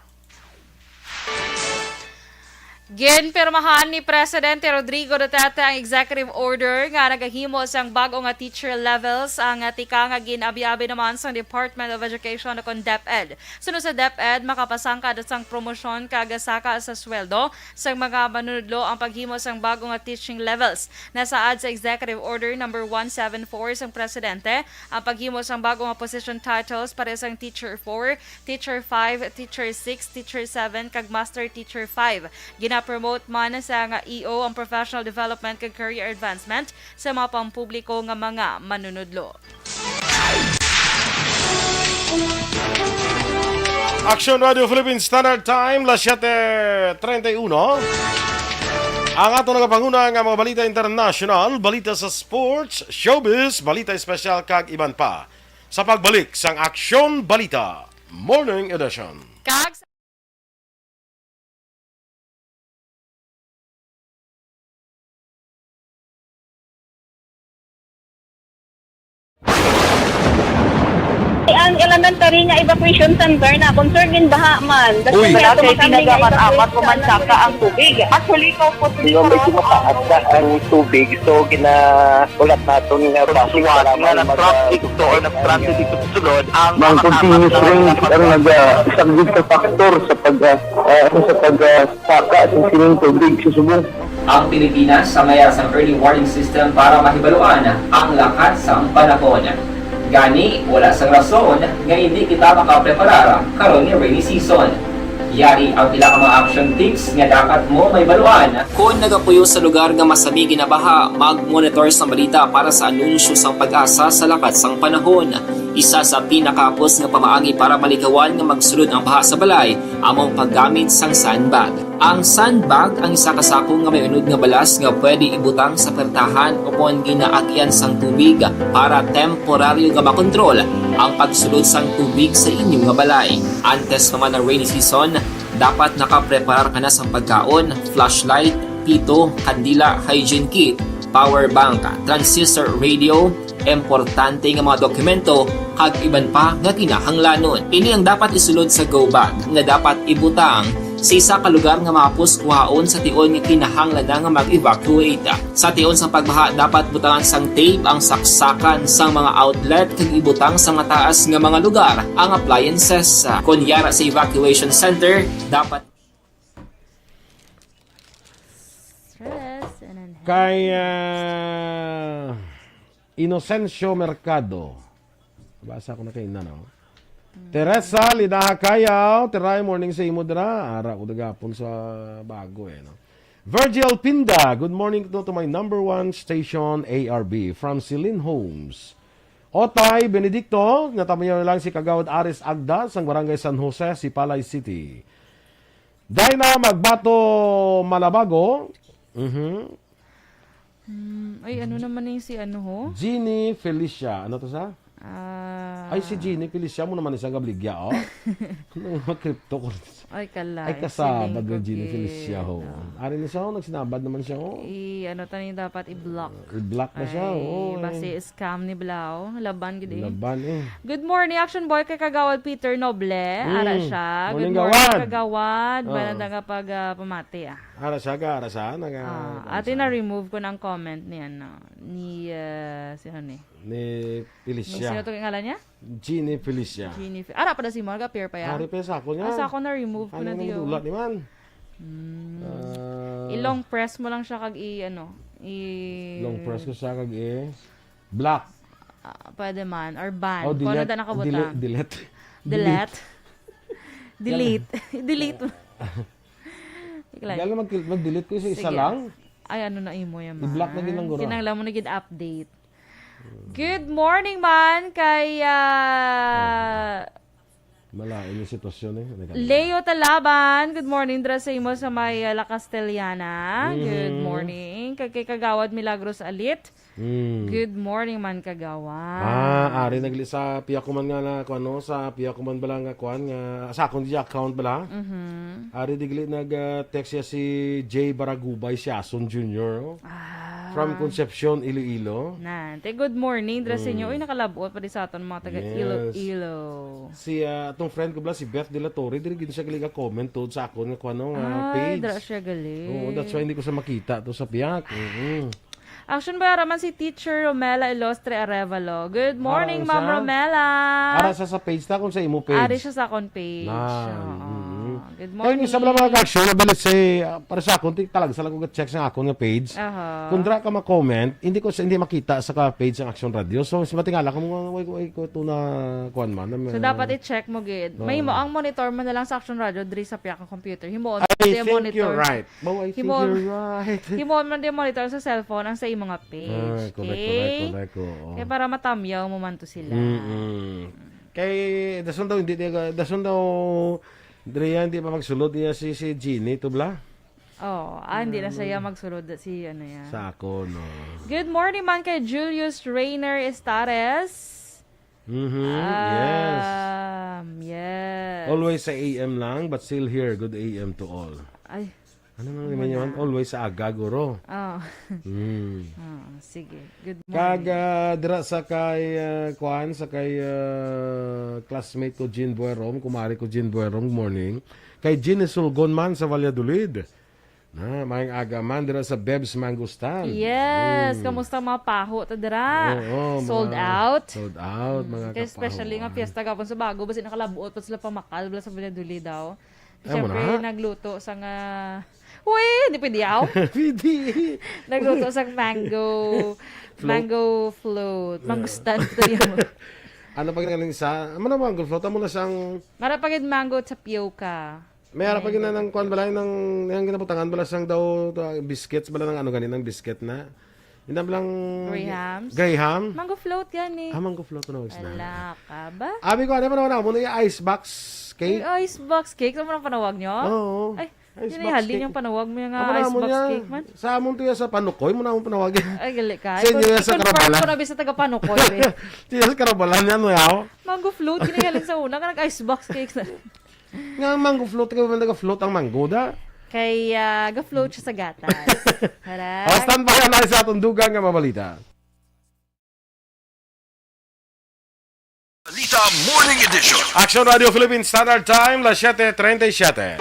Ginpirmahan ni Presidente Rodrigo Duterte ang executive order nga nagahimo sang bag-o nga teacher levels, ang, ah, tika nga gin-abi-abi naman sang Department of Education o kon DepEd. Suno sa DepEd, makapasangkad sang promosyon kag saka sa sweldo sang mga manunudlo ang paghimo sang bag-o nga teaching levels. Nasaad sa Executive Order Number one seven four sang Presidente ang paghimo sang bag-o nga position titles pareho sang Teacher four, Teacher five, Teacher six, Teacher seven, kag Master Teacher five. Gina-promote man sang E O ang professional development kag career advancement sa mga pampubliko nga mga manunudlo. Action Radio Philippines Standard Time, las siete treinta y uno. Ang ato nagapanguna nga mga balita international, balita sa sports, showbiz, balita espesyal, kag iban pa. Sa pagbalik sang Aksyon Balita Morning Edition. Kag Ang elementary nga evacuation center na concern din baha man. Uy. Wala kay tinaga man amat o mansaka ang tubig. Actually, ko po, medyo mataas na ang tubig, so ginaulat naton nga basi nga nag-traffic to or nag-transit dito sa sulod ang mga continuous rain ang nag-, ah, isang big factor sa pag, ah, ah, sa pag, ah, saka sa sining tubig sa subong. Ang Pilipinas sa mayas ang early warning system para mahibaluan ang lakat sang panahon. Gani, wala sang rason nga hindi kita makapreparar karon nga rainy season. Yari ang pila ka mga action tips nga dapat mo mahibaluan. Kon nagapuyo sa lugar nga masami ginabaha, mag-monitor sang balita para sa anunsyo sang PAGASA sa lakat sang panahon. Isa sa pinakahapos nga pamaagi para malikawan nga magsulod ang baha sa balay amo ang paggamit sang sandbag. Ang sandbag ang isa ka sako nga may unod nga balas nga pwede ibutang sa pertahan o kon ginaagian sang tubig para temporaryo nga makontrol ang pagsulod sang tubig sa inyo nga balay. Antes pa man ang rainy season, dapat nakapreparar ka na sang pagkaon, flashlight, pito, kandila, hygiene kit, power bank, transistor radio, importante nga mga dokumento, kag iban pa nga kinahanglanon. Ini ang dapat isulod sa go bag nga dapat ibutang sa isa ka lugar nga mahapos kuhaon sa tion nga kinahanglan na nga mag-evacuate. Sa tion sang pagbaha, dapat butangan sang tape ang saksakan sang mga outlet kag ibutang sa mataas nga mga lugar ang appliances. Kon yara sa evacuation center, dapat Stress and unhappy. Kay, ah, Inocencio Mercado. Basa ko na kay na, no? Teresa Lidaha Kayaw, tiray, morning sa imo dira. Ara ko gagapon sa bago, eh, no? Virgil Pinda, good morning to, to my number one station, A R B, from Celine Homes. Otay Benedicto, natamayaw lang si Kagawad Aris Agda sang Barangay San Jose, Sipalay City. Dina Magbato Malabago. Mhm. Hmm, ay, ano naman yung si ano, ho? Jeannie Felicia. Ano to sa? Ah. Ay, si Jeannie Felicia mo naman isang gabligya, oh. Ano yung mga crypto ko? Ay, kala, ay, kasabad ni Jeannie Felicia, ho. Ari na siya, ho, nagsinabad naman siya, ho. I-, ano, tayo dapat i-block. I-block na siya, ho. Ay, basi scam ni Blau. Laban gid, eh. Laban, eh. Good morning, Action Boy, kay Kagawad Peter Noble. Ara siya. Good morning, Kagawad. Good morning, Kagawad. Oo. Maganda nga pag, ah, pamati, ah. Ara siya ka, ara siya. Naga-, ah, ati na-remove ko na ang comment ni, ano, ni, ah, si, ano, eh. Ni Felicia. Sino to ang ngalan niya? Jeannie Felicia. Jeannie Fe-, ara pa da si Marga, appear pa yan. Ari pa sa ako niya. Ah, sa ako na-remove ko na diyo. Ano nang dula ni man? Hmm. Ah. I-long press mo lang siya kag i-, ano, i- Long press ko siya kag i-block. Ah, pwede man. Or ban. Oh, delete. Kung ano na nakabutang. Delete, delete. Delete. Delete. Delete. Ikaw lang. Dahil mag-, mag-delete ko isa-isa lang. Sige. Ay, ano na imo yan, man? I-block na din lang, guro. Kinahanglan mo na gid update. Good morning man kay, ah, malain yung sitwasyon, eh. Nagkataon. Leo Talaban, good morning dira sa imo sa may, ah, La Castellana. Mhm. Good morning. Kag kay Kagawad Milagros Alit. Mm. Good morning man, Kagawad. Ah, ari nagli sa piya ko man nga na, kuwan, no, sa piya ko man bala nga, kuwan, nga, sa akong di account bala. Mhm. Ari digli nag, ah, text siya si J Baragubay Siason Junior, oh. Ah. From Concepcion, Iloilo. Nan, te, good morning dira sa inyo. Mm. Uy, nakalabot pa di sa aton mga taga Iloilo. Yes. Si, ah, atong friend ko bala, si Beth de la Torre, diri gid siya gali ga-comment tuod sa akon nga kuwan, no, nga page. Ay, dira siya gali. Oo, that's why hindi ko siya makita to sa piyak. Mm-mm. Action ba, ara man si Teacher Romela Ilostre Arevalo. Good morning, Ma'am Romela. Ara siya sa page ta, kung sa imo page. Ari siya sa akon page. Nan, oo. Mm-mm. Good morning. Kaya yung isa pala mga ka-action, nabilis si, ah, para sa akon, ti-, talaga sa lang ko check sa akon nga page. Aha. Kung dra ka ma-comment, hindi ko sa, hindi makita sa ka-page ang Action Radio. So, mas matingala kung way, way ko ito na kuwan man, na may, so, dapat i-check mo gid. Oo. May mo, ang monitor mo na lang sa Action Radio, diri sa piyakang computer. Himuon mo, I think you're right. Baw, I think you're right. Himuon man din monitor sa cellphone ang sa imo nga page. Ah, correct, correct, correct, oo. Okay? Kaya para matamyaw mo man to sila. Mm-mm. Kay, dason daw, hindi, dason daw, Dre, hindi pa magsulod niya si, si Jeannie to bala? Oh, ah, hindi na siya magsulod si, ano, yan. Sa ako, no. Good morning man kay Julius Rayner Estares. Mhm, yes. Um, yes. Always sa A M lang, but still here. Good A M to all. Ay. Ano man naman yun? Always sa aga, guro. Oh. Mm. Oh, sige. Good morning. Kag, ah, dira sa kay, ah, kuan, sa kay, ah, classmate ko, Jean Buerom, kumare ko, Jean Buerom, good morning. Kay Jeannie Sulgon man sa Valladolid. Na, maayong aga man dira sa Beb's Mango Stand. Yes, Mm. Kamusta mga paho ta dira? Oo, Sold mga out? Sold out, Mm, mga kay especially kapahuan. Nga fiesta gapon sa bago, basi nakalabuot pa sila pamakal bala sa Valladolid daw. Ay, mo Siyempre, na? Nagluto sa nga, uy, hindi pwede yaw. Pwede. Nagluto sa mango, Float. Mango float, mango stand to yun. Ano pa galing sa, ano na mango float? Amo na sang Mara pa gid mango tapioca. May ara pa Mango gina nang kuan tapioca. Bala, nang, nang ginabutangan bala sang daw, to, biscuits bala, nang ano gani, nang biscuit na. Ina lang Grahams? Graham? Mango float gani. Ah, mango float na, na. Ala ka ba? Abi ko, ano pa naman ako, muna yung ice box cake? Yung ice box cake, ano man ang panawag nyo? Oo. Ay, Ice yun ay box halin cake. Yung panawag mo yung, ah, Amo na ice mo box niya. Cake man. Sa amon to ya sa Panukoy, mo na among panawagin. Ay, gali ka. Sa inyo ya sa I-confirm Karabalan. Ko na bisa taga Panukoy, eh. Sa inyo sa Karabalan yan, no, yaw? Mango float, gini halin sa una, kanang ice box cake na. Nga ang mango float, kaya man nag-float ang mango, da? Kay, ah, ga-float siya sa gatas. Haray. O, stand by ang sa atong dugang nga mabalita. Balita Morning Edition. Action Radio Philippine Standard Time, las siete treinta y siete.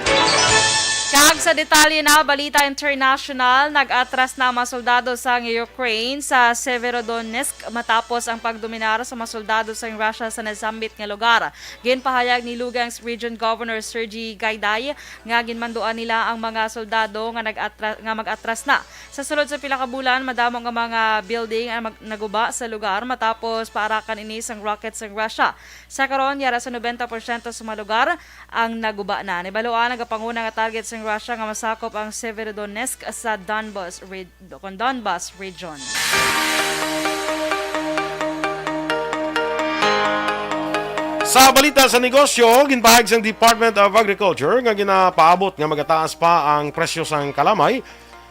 Kag sa detalye na, balita international, nag-atras na ang mga soldado sa Ukraine sa Severodonetsk matapos ang pagdominar sa mga soldado sa Russia sa nasambit nga lugar. Ginpahayag ni Lugansk Region Governor Sergei Gaidai nga ginmanduan nila ang mga soldado nga nag-atra-, nga mag-atras na. Sa sulod sa pila ka bulan, madamo nga mga building ang mag-, naguba sa lugar matapos paarakan ini sang rocket sang Russia. Sa karon, yara sa nobenta porsyento sa mga lugar ang naguba na. Nibaloan, nagapanguna nga target sang Russia nga masakop ang Severodonetsk sa Donbas re-, kon Donbas region. Sa balita sa negosyo, ginpahayag sang Department of Agriculture nga ginapaabot nga magataas pa ang presyo sang kalamay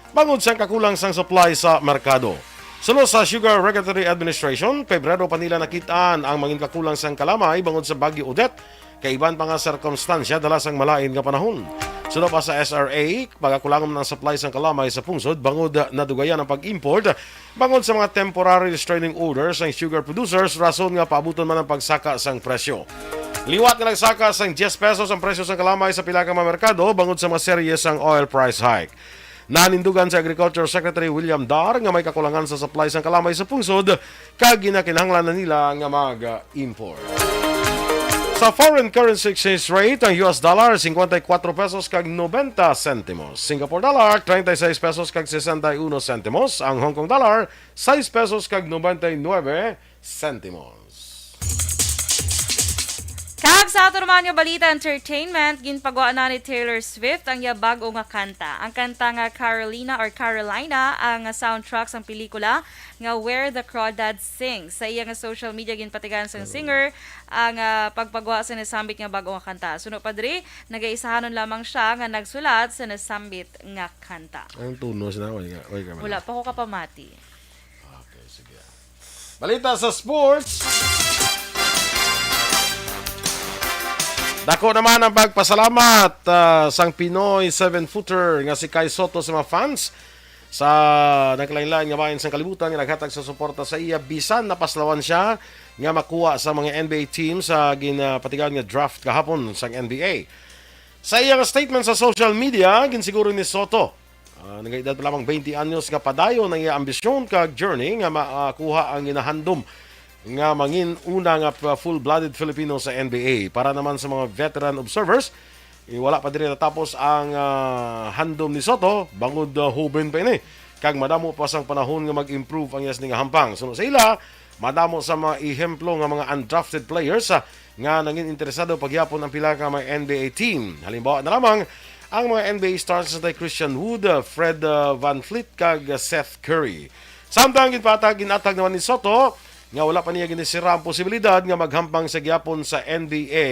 bangod sang kakulang sang supply sa merkado. Suno sa Sugar Regulatory Administration, Pebrero pa nila nakit-an ang mangin kakulang sang kalamay bangod sa Bagyo Odette, kay iban pa nga sirkumstansya dala sang malain nga panahon. Suno pa sa S R A, pagakulangon ang supply sang kalamay sa pungsod bangod nadugayan ang pag-import bangod sa mga temporary restraining orders sang sugar producers, rason nga paabuton man ang pagsaka sang presyo. Liwat nga nagsaka sang diyes pesos ang presyo sang kalamay sa pila ka mga merkado bangod sa mga serye sang oil price hike. Nanindugan si Agriculture Secretary William Dar nga may kakulangan sa supply sang kalamay sa pungsod kag ginakinahanglan na nila nga mag-import. Sa foreign currency exchange rate, ang U S dollar, cincuenta y cuatro pesos kag noventa centimos. Singapore dollar, treinta y seis pesos kag sesenta y uno centimos. Ang Hong Kong dollar, seis pesos kag noventa y nueve centimos. Kag sa ato naman nga balita, entertainment, ginpagwa na ni Taylor Swift ang iya bag-o nga kanta. Ang kanta nga Carolina or Carolina ang soundtrack sang pelikula nga Where the Crawdads Sing. Sa iya nga social media, ginpatigayon sang singer ang, ah, pagpagwa sa nasambit nga bag-o nga kanta. Suno pa diri, nagaisahanon lamang siya nga nagsulat sa nasambit nga kanta. Ang tunos na, way ka, way ka man. Wala pa ko kapamati. Okay, sige. Balita sa sports. Dako naman ang pagpasalamat, ah, sang Pinoy seven-footer nga si Kai Soto sa mga fans sa nagkalain-lain nga bahin sang kalibutan nga naghatag sa suporta sa iya, bisan napaslawan siya nga makuha sa mga N B A team sa ginapatigayon nga draft kahapon sang N B A. Sa iya nga statement sa social media, ginsiguro ni Soto, ah, nagaedad pa lamang twenty anyos nga padayon ang iya ambisyon kag journey nga makuha ang ginahandom nga mangin una nga pa-, full-blooded Filipino sa N B A. Para naman sa mga veteran observers, eh, wala pa diri natapos ang, ah, handom ni Soto, bangod, ah, hoben pa ini. Kag madamo pa sang panahon nga mag-improve ang iya sini nga hampang. Suno sa ila, madamo sa mga ehemplo nga mga undrafted players, ah, nga nangin interesado pagyapon ang pila ka mga N B A team. Halimbawa na lamang ang mga N B A stars nga si Christian Wood, ah, Fred, ah, VanVleet, kag, ah, Seth Curry. Samtang ginpatag, ginatag naman ni Soto nga wala pa niya ginisira ang posibilidad nga maghampang sa gyapon sa N B A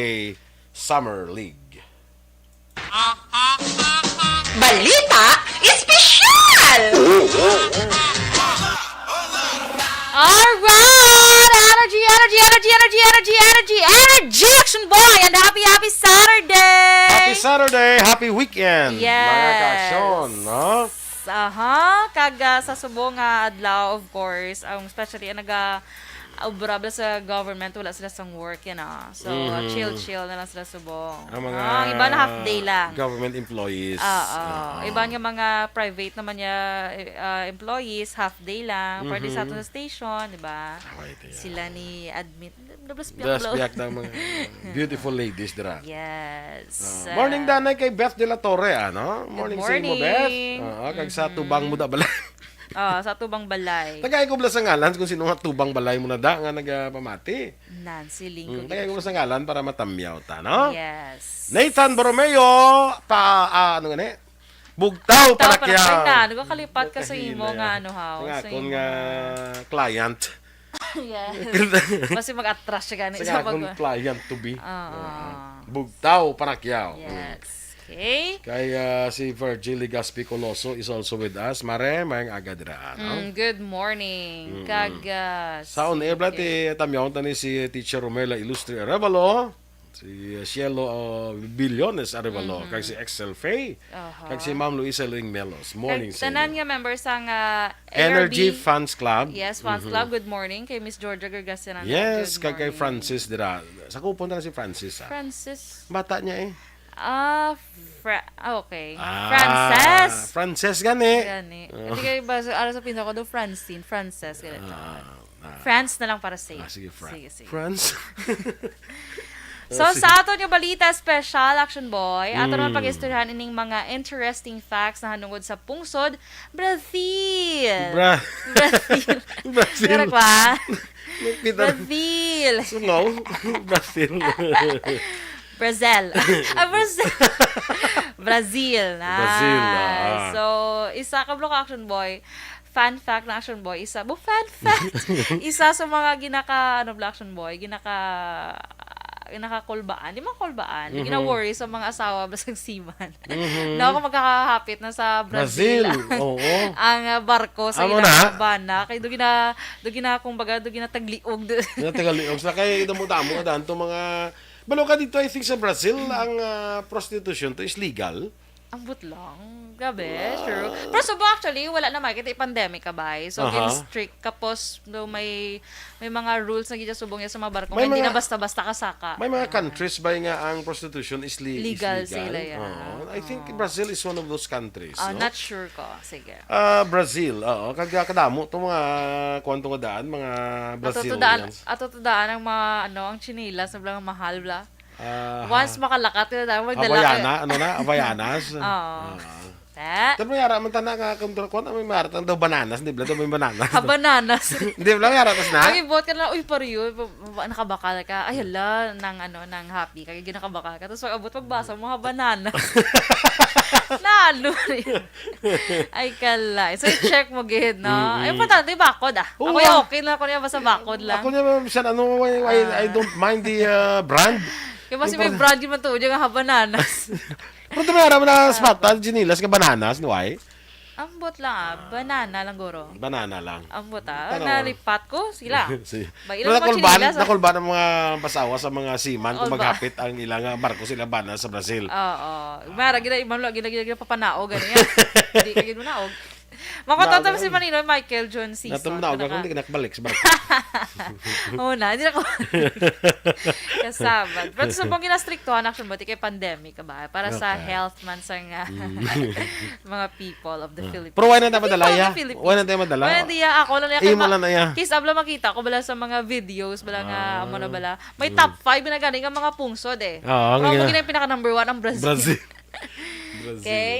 Summer League. Balita Espesyal! Alright! Energy, energy, energy, energy, energy, energy, energy, energy, Action Boy! And happy, happy Saturday! Happy Saturday! Happy weekend, Yes. Mga ka-aksyon, no? Aha, kag, ah, sa subong nga adlaw, of course, ang especially ang naga, obra bala sa government, wala sila sang work, you know. So, Mhm. chill-chill na lang sila subong. Ang mga Ah, ang iba na half day lang. government employees. Oo. Oo. Iba nga mga private naman niya, eh, ah, employees, half day lang. Pwede sa Mhm. ato sa station, di ba? Away, tiya. Sila ni admin. Nablas piyak Blas lang. piyak ng mga beautiful ladies dira. Yes. Ah, morning, Ah. danay kay Beth de la Torre, ano? Good Morning sa imo, Beth. morning. Ah, kag sa Mhm. tubang mo da bala. Ah, sa tubang balay. Tagay ko bala sa ngalan kung sino nga tubang balay mo na da nga nagapamati. Nancy Lingo Mm, tagay ko bala sa ngalan para matamyaw ta, no? Yes. Nathan Borromeo, pa, ah, ano nga ni? Bugtaw, Bugtaw, Panakyaw. Panakyaw. Ay, na, nagkakalipat ka sa imo Nagkahilay, nga ah. ano, haw, Sa sa akon imo nga nga client. Yeah. Basi mag-atras siya gani Sa sa akon pag- client to be. Ah, Oo. ah. Bugtaw, Panakyaw. Mm. Yes. Okay. Kay, ah, si Virgil Legaspi Coloso is also with us. Mare, mayang aga dira, no? Mm, good morning. Mm-mm. Kag, ah, Sa on air, sige. Brad, eh, tamyaw ta ni si Teacher Romela Ilustre Arevalo, si, uh, Cielo, uh, Billones Arevalo, Mhm. kag si Excel Faye, Aha. kag si Ma'am Luisa Ling Melos. Morning Kag sa tanan inyo. nga members sang, ah, Energy A R B. Fans Club. Yes, Fans Mhm. Club. Good morning. Kay Miss Georgia Gargasanan. Yes, Good kag kay morning. Francis dira. Sa kupon na si Francis, ah. Francis. Bata niya eh. Ah, Fra-, ah, okay. Ah, Frances. Frances gani. Gani. Oh. Ito kayo ba, so, ara sa pinsa ko do, Francine, Frances, ganito. Ah, ah. France na lang para safe. Ah, sige, Fra-, Sige, sige. France. So, Oh, sige. sa ato nga balita special, Action Boy, ato naman Mm. pag-istoryahan ining mga interesting facts na hanungod sa pungsod, Brazil. Bra-, Brazil. Brazil. Meron ko, ah. May kita-, Brazil. Sungaw. Brazil. Brazil. Ah, Brazil. Brazil. Brazil, ah. So, isa ka block Action Boy. Fan fact na Action Boy. Isa, bo, fan fact. Isa sa mga ginaka, ano, block Action Boy. Ginaka, ginakakulbaan. Di man kulbaan. Mhm. Gina-worry sa mga asawa, basag seaman. Mhm. Na ako magkakahapit na sa Brazil. Brazil, oo. Ang, ah, barko sa Amo ilang na. bana. Kay do gina-, do gina-, kumbaga, do ginatagliog do. Ginatagliog sa kay damo-damo na daan to mga, balo ka dito, I think sa Brazil, Hmm. ang, ah, prostitution to is legal. Ambot lang. Grabe, Ah. true. Pero subo actually, wala na makita, pandemic ka ba? So, Aha. gin-strict. Kapos, no, may May mga rules na gid subong niya sa mga barko, May kaya hindi mga, na basta-basta kasaka. may mga Ah. countries ba nga ang prostitution is le-, is Legal legal? sila, yeah. Oo. I think Ah. Brazil is one of those countries, Ah, no? not sure ko. Sige. Ah, Brazil, oo. Kag, ah, kadamo to mga kuwan to nga daan, mga Ato to daan, Brazilians. ato to daan ang mga, ano, ang tsinelas, sobrang mahal, bla. Ah, Once ha. makalakat ka na, magdala ka. Havaiana, ano na? Havaianas? Oo. Ah. Ta. Tapos may ara man tana nga kung kuwan, may ara tana daw bananas, di ba? Daw may bananas. Ha, bananas. Di ba, may ara tas na? Ang ibuot ka na, "Uy, pariyo, ba-, ba-, nakabakal ka." Ay, hala, nang ano, nang happy ka, kaya nakabakal ka. Tapos pag abot, pagbasa mo, ha, bananas. Nalo rin. Ay, kala. So, i-check mo gid, no? Mm-mm. Ay, importante, bakod, ah. Oo, Ako, yung ah. okay na ako niya, basta bakod lang. Ako niya, ma'am, siya, ano, I, I, I Ah. don't mind the, uh, brand. Kaya mas may Impor- brand yun man to, yung ha, bananas. Pero tumara mo na Ah, sa mata, ba- tsinelas ka bananas, no, ay? Ambot lang, ah. Banana lang, guro. Banana lang. Ambot, ah. Tanaw. Nalipat ko, sila. Sige. Ba, ilang Pero mga nakulban, tsinelas, ah. nakulban ang mga basawa sa mga seaman kung Oh, ba- maghapit ang ilang, ah, barko sila bana sa Brazil. Oo. Mara, gina, imam lo, gina, gina, gina, papanaog, ano yan? Hindi ka gina manaog. Makotonto Naog si lang. Manino, Michael Johnson. Natum-, naog ako, Naka- hindi ka nakabalik sa barko. Oo na, hindi na ko. Kasabad. Pero sa pong ginastriktuhan, action mo, di kay pandemic ka ba? Para sa Okay. health man sa nga Mm. mga people of the Ah. Philippines. Pero why na tayo People madala, of the ya? Philippines. Why na tayo madala? Why na diya? Ako lang, ya, Imo kay ma-, lang na, ya. Case abla makita ko bala sa mga videos, bala nga, Ah. amo na bala. May Mm. top five na gani nga mga pungsod, eh. Oo, ang Pero amo gina- gina yung pinaka number one ang Brazil. Brazil. Brazil. Okay.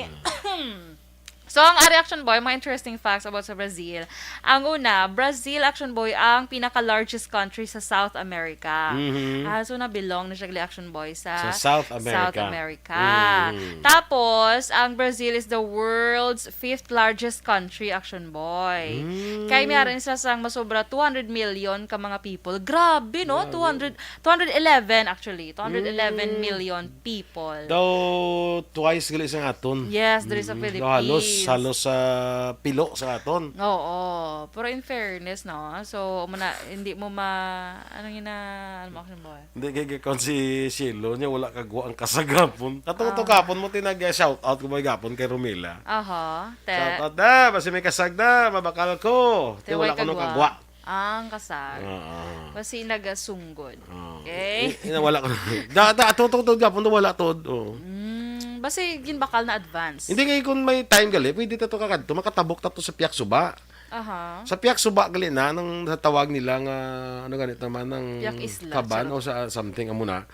So, ang ari, Action Boy, mga interesting facts about sa Brazil. Ang una, Brazil, Action Boy, ang pinaka-largest country sa South America. Mhm. Ah, so, na-belong na siya gali, Action Boy, sa Sa South South America. America. Mhm. Tapos, ang Brazil is the world's fifth largest country, Action Boy. Mm. Kay may arin sa sang masobra two hundred million ka mga people. Grabe, no? Grabe. Two hundred, two hundred eleven, actually. Two hundred eleven Mm. million people. Daw twice gali sa aton. Yes, diri sa Mm, Philippines. Halos, halos sa pilo sa aton. Oo. Pero in fairness, no? So, muna, hindi mo ma-, ano yun na, ano mo, Action Boy? Hindi, kay, kay, kung si Cielo niya, wala kagwa ang kasagapon. Atong, atong Ah. kapon mo, tinag-, shout out ko ba gapon kay Romila? Aha, te. Shout out na, basi may kasag na, mabakal ko. Te, Te, wala way ko no kagwa. kagwa. Ang kasal. Oo. Basi nagasunggod. Oo. Okay. I-, ina, wala ka na. Da, da, ato, ato, ato, gapon, wala to. Oo. Mm, basi ginbakal na advance. Hindi nga, kung may time gali, pwede ta to kakadto, makatabok ta to sa Piak Suba. Aha. Sa Piak Suba gali na, nang sa tawag nila nga, ano ganit naman, ng Piak Isla, kaban charot. O sa something, amo na.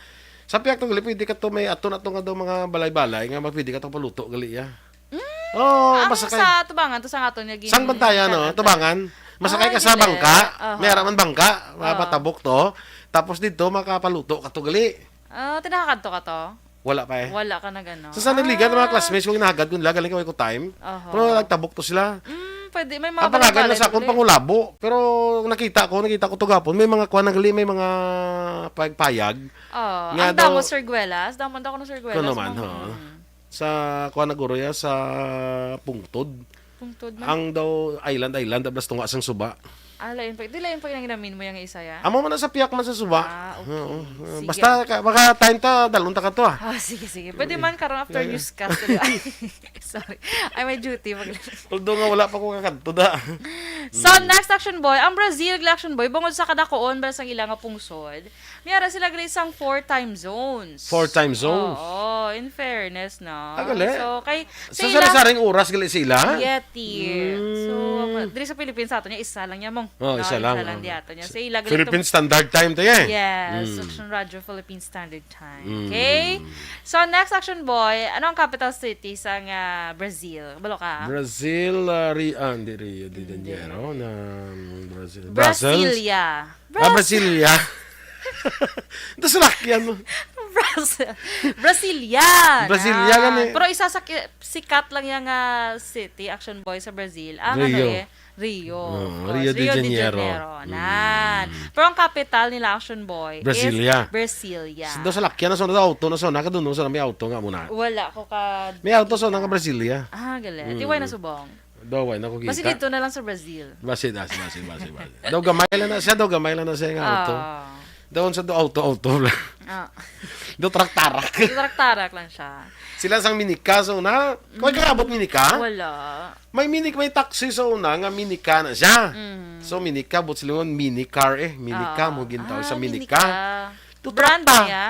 Sa Piak to gali, pwede ka to, may ato na to nga daw mga balay-balay, nga pwede ka to paluto gali, ya. Mm, Oh, ang masakay. Sa tubangan, to sa aton nga gin-, Sang Bantayan, no? Tubangan. Masakay Ah, ka sa hindi. Bangka. Aha. May ara man bangka, Ah. mapatabok to. Tapos dito, makapaluto ka to gali. Ah, tinakakadto ka to? Wala pa eh. Wala ka nag-ano? Sa San Enrique, mga Ah. classmates ko, ginahagad ko nila, galing kaway ko time. Aha. Pero nagtabok to sila. Mm, pwede. May mga Ang pangagan na balay-balay sa akon, gali. Pangulabo. Pero nakita ko, nakita ko to gapon. May mga kuwan na gali, may mga payag-payag. Oh, Nga ang daw damo, Sir Guelas. Damo daw ko ng Sir Guelas, Kuno man, no? Oo. Mm. Sa kuan na guro ya, sa Pungtod. Pungtod man. Ang daw island, island, ablas tunga sang suba. Ah, lain pa. Di lain pa yung namin mo yung isa ya? Amo man na sa piyak man sa suba. Ah, okay. Oo. Sige. Basta ka, baka time ta, dalon ta ka to, ah. Ah, sige, sige. Pwede man karon after Yeah, yeah. newscast. Sorry. Ay, may duty. Mag- Although nga wala pa ko kakadto da. So, Mm. next Action Boy, ang Brazil, Action Boy, bungod sa kadakuon ba sang ila nga pungsod, may ara sila gali sang four time zones. Four time zones? Oo, in fairness, no? Ah, gali? So, kay, Sa sa ila sari-saring oras gali sila? Yeti. Mm. So, diri sa Philippines, sa ato niya, isa lang niya mong. Oh, No, isa lang, isa lang oh. di ato niya. Sa ila gali Philippine to- Standard Time to, eh. Yes, Mm. Action Radio Philippine Standard Time. Mm. Okay? So, next Action Boy, ano ang capital city sang, ah, Brazil? Balo ka? Brazil, ah, Ri-, ah, hindi Rio de Hindi. Janeiro, na, um, Brazil. Brussels? Brasilia. Ah, Bras- Brasilia. Ito sa lakyan mo. Bras-, Brasilia. Brasilia, Na. gani. Pero isa sa ki-, sikat lang yung, ah, city, Action Boy, sa Brazil. Ang Rio. ano eh, Rio, Oo, of course. Rio de Rio de Janeiro. Janeiro. Nan. Mm. Pero ang capital nila, Action Boy, Brasilia. is Brasilia. Sa, sa lakyan na sa auto na sa una, kadun sa may auto nga muna. Wala ko ka May auto sa una nga Brasilia. Ah, gali. Mm. Tiway na subong. Daw, wala na ko Basi kita. dito na lang sa Brazil. Basi, basi, basi, basi, basi. Daw gamay lang na siya, daw gamay lang na siya nga auto. Ah. Daw sa do auto, auto lang. Ah. Do trak-tarak. Do trak-tarak lang siya. Sila sang minika sa una. Kung Mm. kaabot minika? Wala. May minik-, may taxi sa una nga minika na siya. Mm. So, minika, but sila ngon minicar eh. Minika, Ah. mo gintawag sa Ah, minika. minika. Do Brand trak-ta. niya?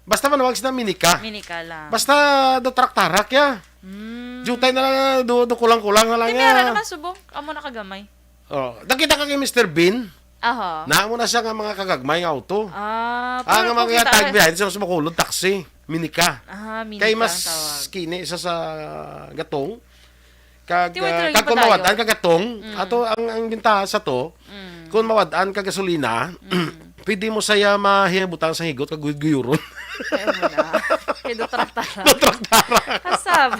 Basta manawag sila minika. Minika lang. Basta do trak-tarak ya. Mm. Jutay na lang, do, do kulang-kulang na lang Di, ya. meron naman subong. Amo na kagamay. Oh, nakita ka kay Mister Bean? Aha. Naa mo na siya nga mga kagagmay nga auto. Ah, Ah, pero nga mga kukita tag ka. biyahe sa Bacolod, taxi, minika. Ah, minika Kay ang mas tawag. kini isa sa gatong. Kag, Tiway-tiway ah, kag yung kung padayon. mawad-an ka gatong, Mm. ato ang, ang bintaha sa to, Mm. kung mawad-an ka gasolina, Mm. pwede mo saya mahibutang sa higot kag guyod-guyuron. Ayaw mo na. Kay do trak-tarak. Do trak-tarak. Kasab.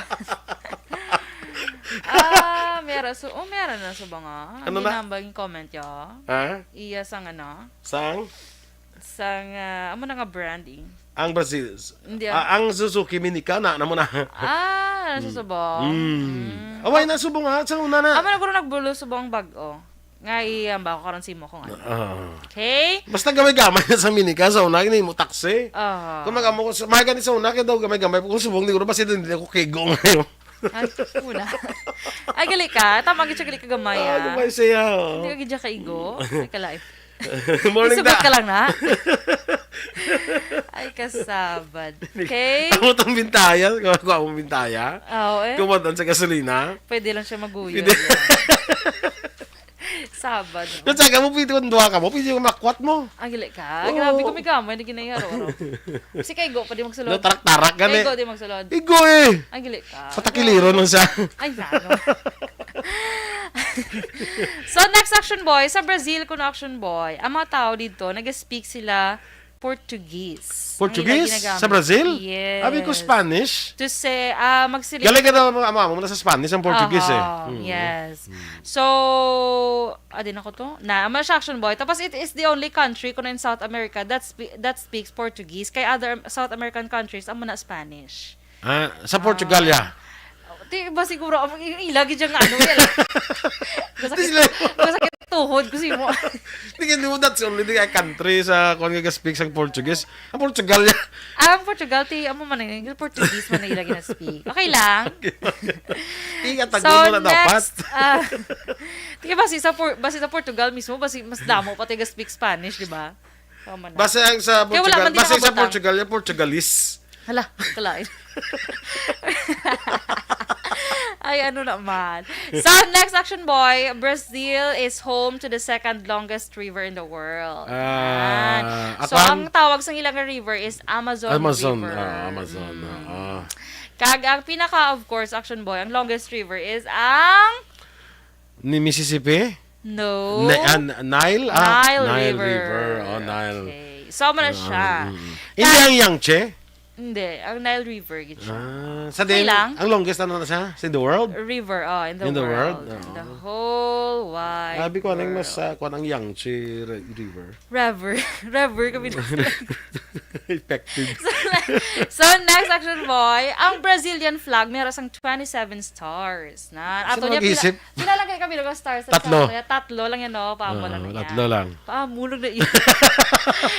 Ah, meron. So, oh, meron na sa mga. Ano Hindi na? na ba yung comment ya? Ha? Iya sang ano? Sang? Sang, ah, amo na nga brand eh. Ang Brazil. Hindi, Ah, ah. ang Suzuki Minica na, na mo na. Ah, Mm. nasa subong. Mm. Mm. Away na subong ha, sa una na. Amo na guro nagbulo subong bag-o. Nga iyang ba ko karon simo kung ano. Ah. Okay? Basta gamay-gamay na sa Minica, sa una, ini mo taxi. Ah. Kung mag-amo ko, sa, mga ganit sa una, kaya daw gamay-gamay, kung subong, di ko na ba sila, hindi ako kigo ngayon. Ay, una. Ay, gali ka. Tama, gid siya, gali ka gamay, Ah, ah. gamay siya, oh. Hindi ka gid siya kaigo. Ay, kalain. Morning, Isugot da. ka lang na. Ay, kasabad. Okay? Amo tong bintaya, kuha, kuha mong bintaya. Ah, oo, eh. Kumadan sa gasolina. Pwede lang siya maguyod, Pwede. yeah. Sabad, no? Yan sa mo, pwede kung duha ka mo, pwede yung makwat mo. Ang gili ka. Oo. Grabe ko, may gamay na ginayaro, ro. Si Kaigo, pwede magsulod. No, tarak-tarak, gani. Kaigo, di magsulod. Igo, eh. Ang gili ka. Patakiliro nun siya. Ay, nano. So, next Action Boy. Sa Brazil, kung Action Boy, ang mga tao dito, nag-speak sila Portuguese. Portuguese? Ang ila ginagamit. Sa Brazil? Yes. Abi ko Spanish. To say, ah, magsili- Galing ka daw, mga amo, amo na sa Spanish ang Portuguese, eh. Aha, Mm. yes. Mm. So, ah, di na ko to. Na, amo siya, Action Boy. Tapos, it is the only country kuno in South America that spe-, that speaks Portuguese. Kay other South American countries, amo na Spanish. Ah, sa Portugal, Ah. ya? Di ba siguro, ang ilagi dyan nga, ano, yan. Masakit, Di sila- masakit tuhod ko sa imo. Di ka, di mo, that's only the country sa, kuwan nga, speak sang Portuguese. Ang Portugal, ya. Ang Portugal, ti, amo man, eh, Portuguese man na ila gina-speak. Okay lang. Iya, So, tagod mo na dapat. next, ah, ti, basi sa Por-, basi sa Portugal mismo, basi mas damo pa taga speak Spanish, di ba? Tama na. Basi ang sa Kaya wala Portugal, man din basi sa nakabutang. Portugal, yung Portugalese. Hala, kalain. Ay, ano naman. So, next, Action Boy, Brazil is home to the second longest river in the world. Ah, Yan. So, akwan? ang tawag sa ilang river is Amazon Amazon, River. ah, Amazon, Mm. ah, ah. Kag ang pinaka, of course, Action Boy, ang longest river is ang Ni Mississippi? No. Ni-, ah, N-, Nile? Ah, Nile Nile River. River. Oh, Nile. Okay. So, amo na Ah, siya. mm, mm. Hindi Ka- ang Yangtze? Hindi. Ang Nile River, gid siya. Ah, sa Okay din, lang. ang longest ano na siya? Sa in the world? River, oh, in the In the world. world? In the Oo. whole wide Sabi ko, anong mas, world. ah, kuwan ang Yangtze Ri-, River? River. River kami na. Effective. So, so, next, Action Boy, ang Brazilian flag, may harasang twenty-seven stars. Na, Sa ato niya, mag-isip? pila, pila lang kayo kami ng stars sa Tatlo. sa, kaya tatlo lang yan, no? Paamo lang Oo, na tatlo yan. lang. Paamo lang na yun.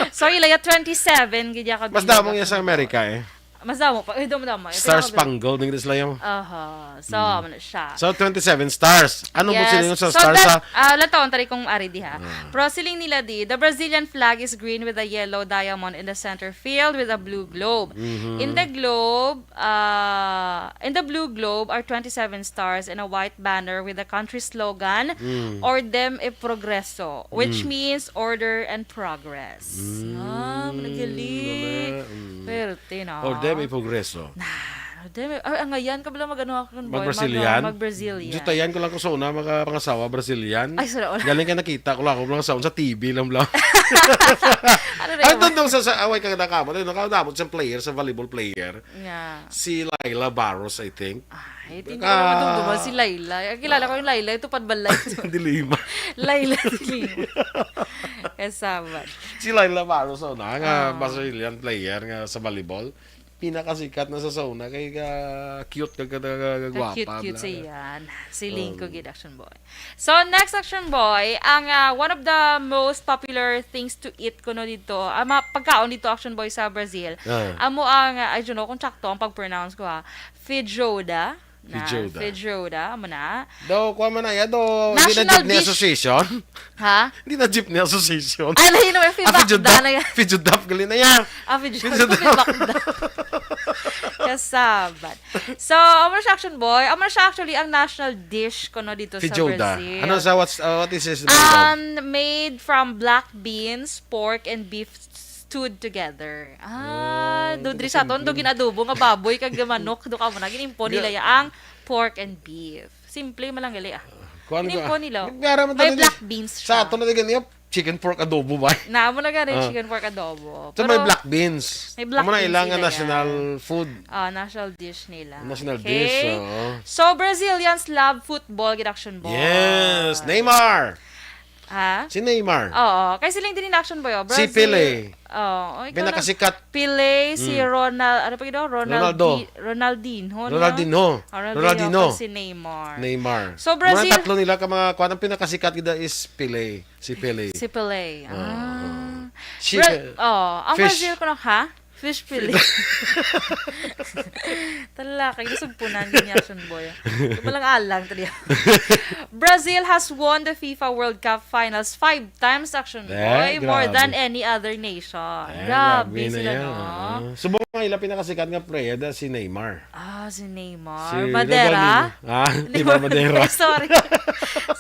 So, ila ya twenty-seven, gid ya ka Mas bilog damo ang niya sa Action Boy. Amerika, eh. Mas damo pa. Eh, damo, damo. Eh, Star pinaka- Spangled, ng Islam. Aha. So, Mm. amo na siya. So, twenty-seven stars. Ano mo Yes. sila yung sa So, stars that, sa ah, lang taon tari kung ari di ha. Ah. Pero siling nila di, the Brazilian flag is green with a yellow diamond in the center field with a blue globe. Mhm. In the globe, ah, in the blue globe are twenty-seven stars and a white banner with the country slogan, Mm. Ordem e Progreso, which Mm. means order and progress. Mm. Ah, managali. Wala. Mm. Swerte, no? Ordem e Progreso. Nah, ordem e, ay, ang ngayon ka bala mag-ano ako, boy, Mag-Brazilian? mag, ah, mag-Brazilian. Jutayan ko lang ko sa una, mga pangasawa, Brazilian. Ay, sa una. Galing kay nakita ko lang ako, mga sa, sa T V lang, bla. Ano na Ay, yun? doon, doon sa, sa, away ka na kamo. Doon, nakadamot sa player, sa volleyball player. Nga. Si Laila Barros, I think. Ay, hindi Ka- ko naman dumduman si Laila. Ang kilala ko yung Laila, ito padbalay. Dilima. Laila Dilima. Kasabat. Si Laila Barros, oh, na, nga Ah. Brazilian player nga sa volleyball. Pinakasikat na sa sauna kay ka cute, ka, ka, ka, ka, Ka gwapa, cute, cute bla, siya bla. yan. Si Lingko Um, gid, Action Boy. So, next, Action Boy, ang, ah, one of the most popular things to eat kuno dito, ah, mga pagkaon dito, Action Boy, sa Brazil. Ah. Amo ang, ah, I don't know kung tsakto ang pag-pronounce ko, ha. Feijoada. Na, Feijoada. Feijoada, amo na. Daw, kuha man na, ya, daw, hindi na National jeepney dish. association? Ha? Hindi na jeepney association. Ay, lahi naman, Ah, Feijoada Feijoada. na yan. Feijoada, gali na yan. Ah, Feijoada. Feijoada. Feijoada. Kasabat. So, amo na siya, Action Boy. Amo na siya actually ang national dish kuno dito sa Feijoada. Brazil. Ano sa, what's, uh, what is this made of? Um, made from black beans, pork, and beef stewed together. Ah, Ah, do diri sa aton, do interesting. ginadobo nga baboy kag manok, do ka mo na, ginimpo nila Ga- ya ang pork and beef. Simple man lang gali, ah. Kuan ko, Ginimpo ah. nila. Gara man May tayo ni-, black beans sa siya. aton na di ganiya, chicken pork adobo ba? Na, mo na gani, Ah. chicken pork adobo. So, may Pero black beans. may black Amo na beans ilang nila national yan. food. Ah, national dish nila. National Okay? dish, oo. So, Brazilians love football, gid, Action Boy. Yes, Neymar. Ha? Si Neymar. Oo. Kay siling din in Action Boy, oh. Si Brazil. Pele. Oo. Oh, ikaw na. Pinakasikat. Pele, si Mm. Ronal-, ano pa gid, oh? Ronaldi-, Ronaldo. Ronaldinho, no? Ronaldinho. Oh, Ronaldinho, Ronaldinho. Kag si Neymar. Neymar. So, Mga Brazil tatlo nila ka mga kuwan, ang pinakasikat gid is Pele. Si Pele. Si Pele. Oo. Ah. Si Bra-, Pe-, oh, ang Fish. Brazil ko na, ha? Fish fillet. Tala, kay nasugpunan din niya, Action Boy. Tumalang alang, tali. Brazil has won the FIFA World Cup Finals five times, Action Eh, Boy, more grabe. than any other nation. Eh, Grabe grabe na sila, yan, no? ah. Subong nga ila pinakasikat nga player da si Neymar. Ah, si Neymar. Si Madeira? Ronaldinho. Ah, Neymar Madeira. Sorry.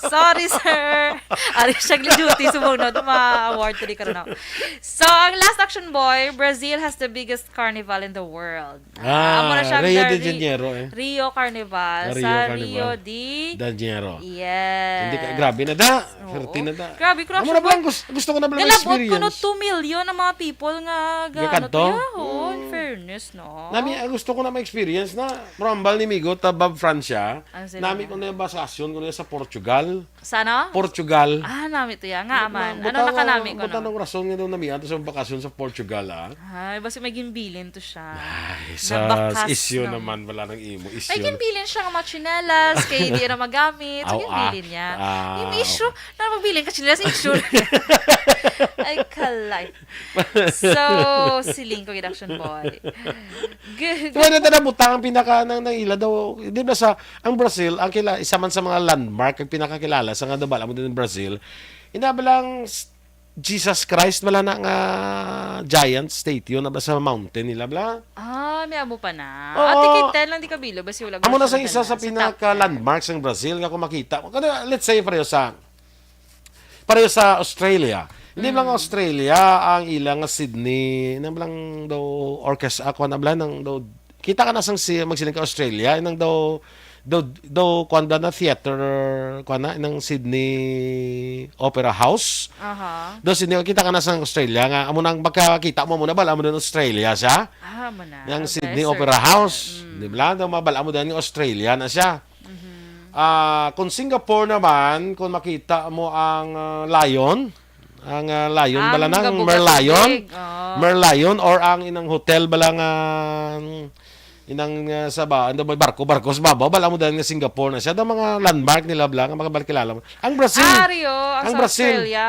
Sorry, sir. Ari siya duty, subong, no? Tuma award to di ka rin ako. So, ang last, Action Boy, Brazil has the biggest carnival in the world. Ah, amo na siya, Rio the de Ri-, Janeiro, eh. Rio Carnival Ah, Rio sa Carnival. Rio de De Janeiro. Yes. Hindi ka, grabe na da. Oo. Swerte na da. Grabe, Amo na Action Boy. Blang, gus-, gusto ko na blang Nilabot ko no experience. two million ang mga people nga ga-, Gakadto? ano to, yeah, oo, in Mm. fairness. Yes, no? Nami, ang gusto ko na ma-experience na, rumble ni Migo, ta Bob Francia, Ang sila nami nga. ko na yung basasyon ko na sa Portugal. Sana? Portugal. Ah, nami to ya. Nga, Ma-, man. Ano buta na ka nga, nami ko, buta no? ng rason nga daw namihan to sa bakasyon sa Portugal, ah. Ay, basi may ginbilin to siya. Ay, sa Nabakas isyu na. naman, wala nang imo, isyu May na. ginbilin siya nga mga tsinelas, kay di na magamit. So, Aw, ah. ginbilin niya. Ah, Yung issue, okay. na magbilin ka tsinelas, issue. Ay, kalay. So, siling ko, gid, Action Boy. Good. Tuwa na tanan butang ang pinaka nang naila daw. Di ba sa, ang Brazil, ang kila, isa man sa mga landmark, ang pinakakilala sa nga nabala mo din ng Brazil, ina ba lang s-, Jesus Christ, wala na nga giant statue na ba sa mountain nila, bla? Ah, may amo pa na. Oo. Ate, kita lang di kabilo, basi wala Amo na gusto sa isa sa sa top ten. pinaka landmarks ng Brazil nga kung makita mo. Kada, let's say, pareho sa Pareho sa Australia. Hindi lang Mm. Australia ang ilang nga Sydney, nang lang daw orchestra, ako na bala, nang daw, kita ka na sang si, magsiling ka Australia, nang daw, daw, daw, kuwan ba na theater, kuwan na, nang Sydney Opera House. Aha. Daw Sydney, kita ka na sang Australia nga, amo nang magkakita mo, amo na bala, amo na Australia siya. Ah, amo na. Nang Sydney Desert. Opera House. Mm. Di ba? Daw mabala mo din yung Australia na siya. Mhm. Ah, kung Singapore naman, kung makita mo ang, ah, lion, ang, ah, lion Ang bala nang gabugas Merlion, tubig, oo. Merlion or ang inang hotel bala nga, inang, ah, sa ba, ano, may barko, barko sa babaw, bala mo dahil nga Singapore na siya. Daw mga landmark nila bala nga makabalkilala mo. Ang Brazil, Ario, ang ang sa Brazil. Australia,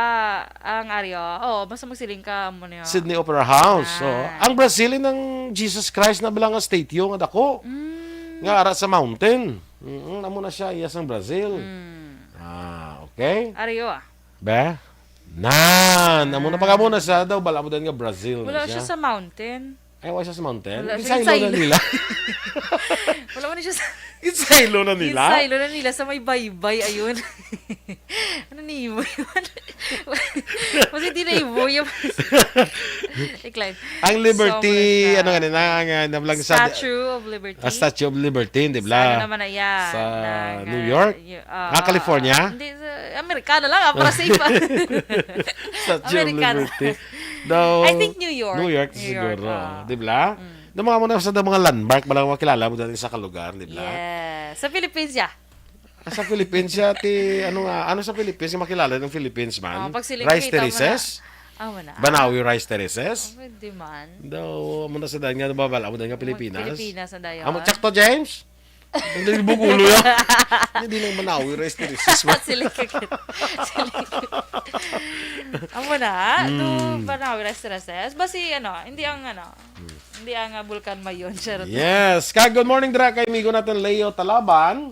ang Ario. Oh, basta magsiling ka mo niya. Sydney Opera House, oh. Ah. Ang Brazil, inang Jesus Christ na bala nga statue nga dako. Mm. Nga ara sa mountain. Mm, amo na siya, iya sang Brazil. Mm. Ah, okay. Ario, ah. Be? Nan, amo na Ah. pag amo na siya daw, bala mo din nga Brazil na Wala siya. siya sa mountain. Ay, wala siya sa mountain? Wala siya. Ginsaylo na Ginsaylo. nila. Wala man siya sa Ginsaylo na nila? Ginsaylo na nila sa may baybay, ayun. Ano ni mo yun? Kasi di na ibo yung Iklay. Ang Liberty, So, muna siya. ano nga na, ang, ah, nablang sa Statue of Liberty. Ah, Statue of Liberty, di ba? Sa ano naman na, yeah, Sa ng, New ah, York? y-, ah, Ah, California? Hindi, sa Amerika na lang, ah, para safe, ah. Statue of Amerika na. Liberty. Daw, I think New York. New York New York, siguro, ah. di ba? Mm. Daw mga muna sa daw mga landmark, malang makilala mo dati sa kalugar, di ba? Yes. Sa Philippines, yeah. Ah, sa Philippines siya, ti, ano nga, ano sa Philippines, makilala ng Philippines man? Oh, pag siling Rice kita mo na. terraces? Ah, wala. Banawi rice terraces? Ah, pwede man. Daw, amo na sa daan nga, nababal, amo daan nga Pilipinas. Pilipinas na dayon. Amo, tsakto, James? Hindi, bukulo yan. Hindi lang Banawi rice terraces. Siling ka kit-, siling ka. Amo na, to Hmm. Banawi rice terraces. Basi, ano, hindi ang, ano, Hmm. hindi ang, ah, Bulkan Mayon, charot. Yes. Kag good morning, dira kay amigo natin, Leo Talaban.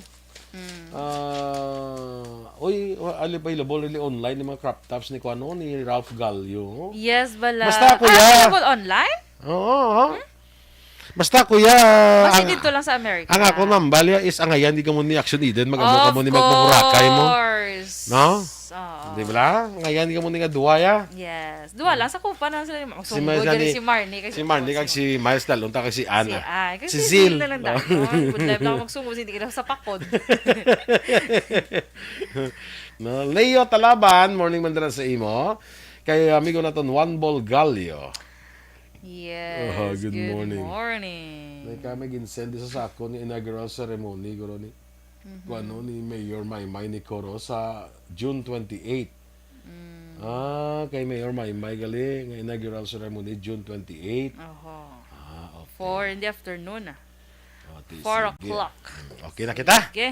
Mm. Ah, uy, wa-, ali available, really online, yung mga crop tops ni kuano, ni Ralph Gallo. Yes, bala. Basta, Ah, kuya. Available online? Oo, ha? Hmm? Basta, kuya, Basta ang, dito lang sa Amerika. ang ako, ma'am, bali, is angayan, di ka mo ni Action Eden, mag-amo ka Of mo ni magpaburakay mo. course. No? Oo. Di ba? Angayan, di ka mo ni nga duwa, ya? Yes. Duwa lang sa kupa na sila. Si Magsunggo Miles diri ni, si Marnie kag si si Marnie kag Coach. si Miles, dalon ta kag si Ana. Si Ann. Kag Si si Zil. Zil na lang dalon. Good life lang magsunggo, hindi ka na sa pakod. No, Leo Talaban, morning man dira sa imo. Kay amigo naton Juan Bolgalio. Yes, Oh, good good morning. morning. May kami ginsend sa sako ni inaugural ceremony, guro ni. Mhm. Kuan, no, ni Mayor Maymay ni Coro sa June twenty-eight. Mm. Ah, kay Mayor Maymay gali nga inaugural ceremony June twenty-eight. Oho. Ah, okay. Four in the afternoon, ah. Oh, ti-, Four sige. o'clock. Mm, okay na kita. Sige.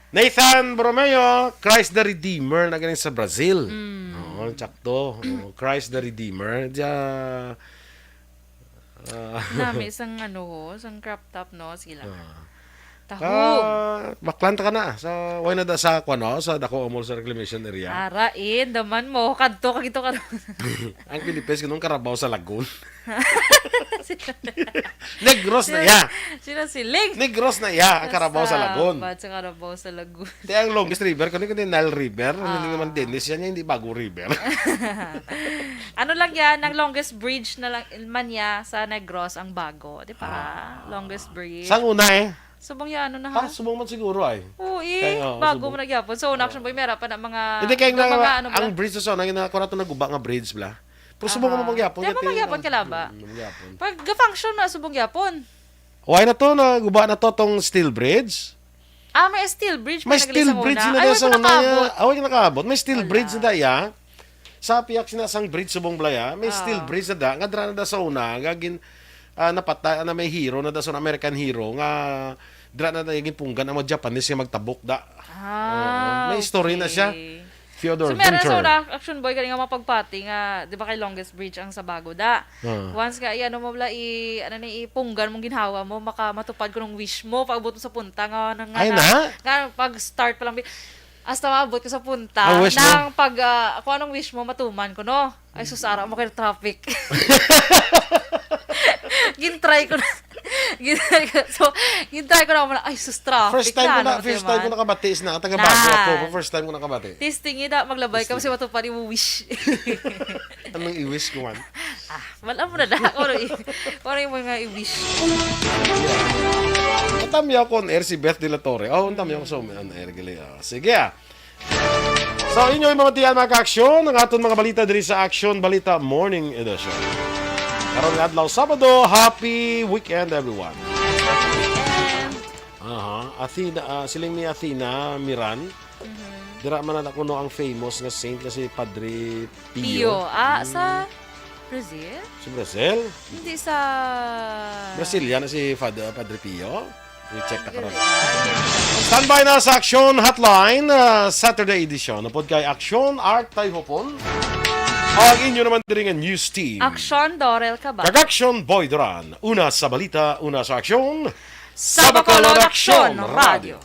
Nathan Borromeo, Christ the Redeemer na galing sa Brazil. Mm. Oo, tsakto. Oo, Christ the Redeemer. Diya, Ah. Nami sang ano, sang crop top, no? Sige lang. Ah. Tahom. Ah, baklan ta ka na. Sa, why na da sa, kuwan, no? Sa dako mall sa reclamation area. Ara, eh, daman mo. Kadto ka gito ka. Ang Philippines, ganun karabaw sa lagun. Negros na Sino, iya. sino si Ling? Negros na iya, ang karabaw sa lagun. Bad sa karabaw sa lagun. Ti ang longest river, kani, kani Nile River, hindi Ah. naman Dennis yan, hindi bago river. Ano lang yan, ang longest bridge na lang man niya sa Negros ang bago, di ba? Ah. Longest bridge. Sang una eh? Subong yan, ano na, ha? Ah, subong man siguro ay. Oo, eh. Kaya, oo, Bago subong. mo na gyapon. So, una, action boy, mera pa na mga, Hindi, kaya mga nga, ano ba? ang bridge sa una, yung ako na ito naguba nga bridge, bla. Pero subong mo Aha. mangyapon, Kaya mo kati, mangyapon ah, ka laba. mm, mangyapon. Pag ga-function na, subong gyapon. Why na to? Naguba na to tong steel bridge? Ah, may steel bridge May pa steel nagalis ang bridge una. na Ay, da wala sa pa una, nakaabot. ya. Aw, wala nakaabot. May steel Wala. bridge na da, ya. Sa piyak sina sang bridge subong balay, ya. May steel Ah. bridge na da. Nga dra na da sa una. Nga gin, ah, napatay, na may hero na da sa una, American hero. Nga dra na da, gipunggan ang mga Japanese nga magtabok da. Ah, Oo. May story na siya. okay. Theodore So, meron sa Winter. una, Action Boy, gani nga mapagpati nga, di ba kay longest bridge ang sa Bago da? Ah. Once nga, i-ano mo bala, i-, ano ni, ipunggan mong ginhawa mo, maka matupad ko nung wish mo, pag-abot mo sa punta nga, nga, Ay, nga, na? nga pag-start pa lang, bi-, hasta maabot ko sa punta, Ang wish mo? nang pag, ah, kung anong wish mo, matuman ko, no? Ay, sus, ara mo kay traffic. Gintry ko na. Gintry ko. So, gintry ko na, ay, sus, traffic First time ko na, na, ano, first time ko timan. nakabati, is na, taga Bago ako, Nan. first time ko nakabati. Testing ida, maglabay ka, Testing. kasi matupad yung wish. Anong i-wish ko man? Ah, wala mo na da. Kung ano i-, kung ano yung mga i-wish. Ang tamyaw ko on air si Beth de la Torre. Oh, ang tamyaw ko sa on air, gali, ah. Sige, ah. So, inyo yung mga tiyan, mga ka-aksyon, ang aton mga balita diri sa Action Balita Morning Edition. Karong adlaw, Sabado, happy weekend, everyone. Aha, Athena, ah, siling ni Athena Miran, Mhm. dira man na kuno ang famous nga saint nga si Padre Pio. Pio. Ah, Mm. sa Brazil? Sa Brazil? Hindi sa Brazilian na si Father, Padre Pio? I-check na Ah, karon. ganun. Standby na sa Action Hotline, ah, Saturday edition. Upod kay Action Art Tayhopon. Ang inyo naman diri nga news team. Action Dorel Cabal. Kag Action Boy Duran. Una sa balita, una sa aksyon. Sa Bacolod Action Radio.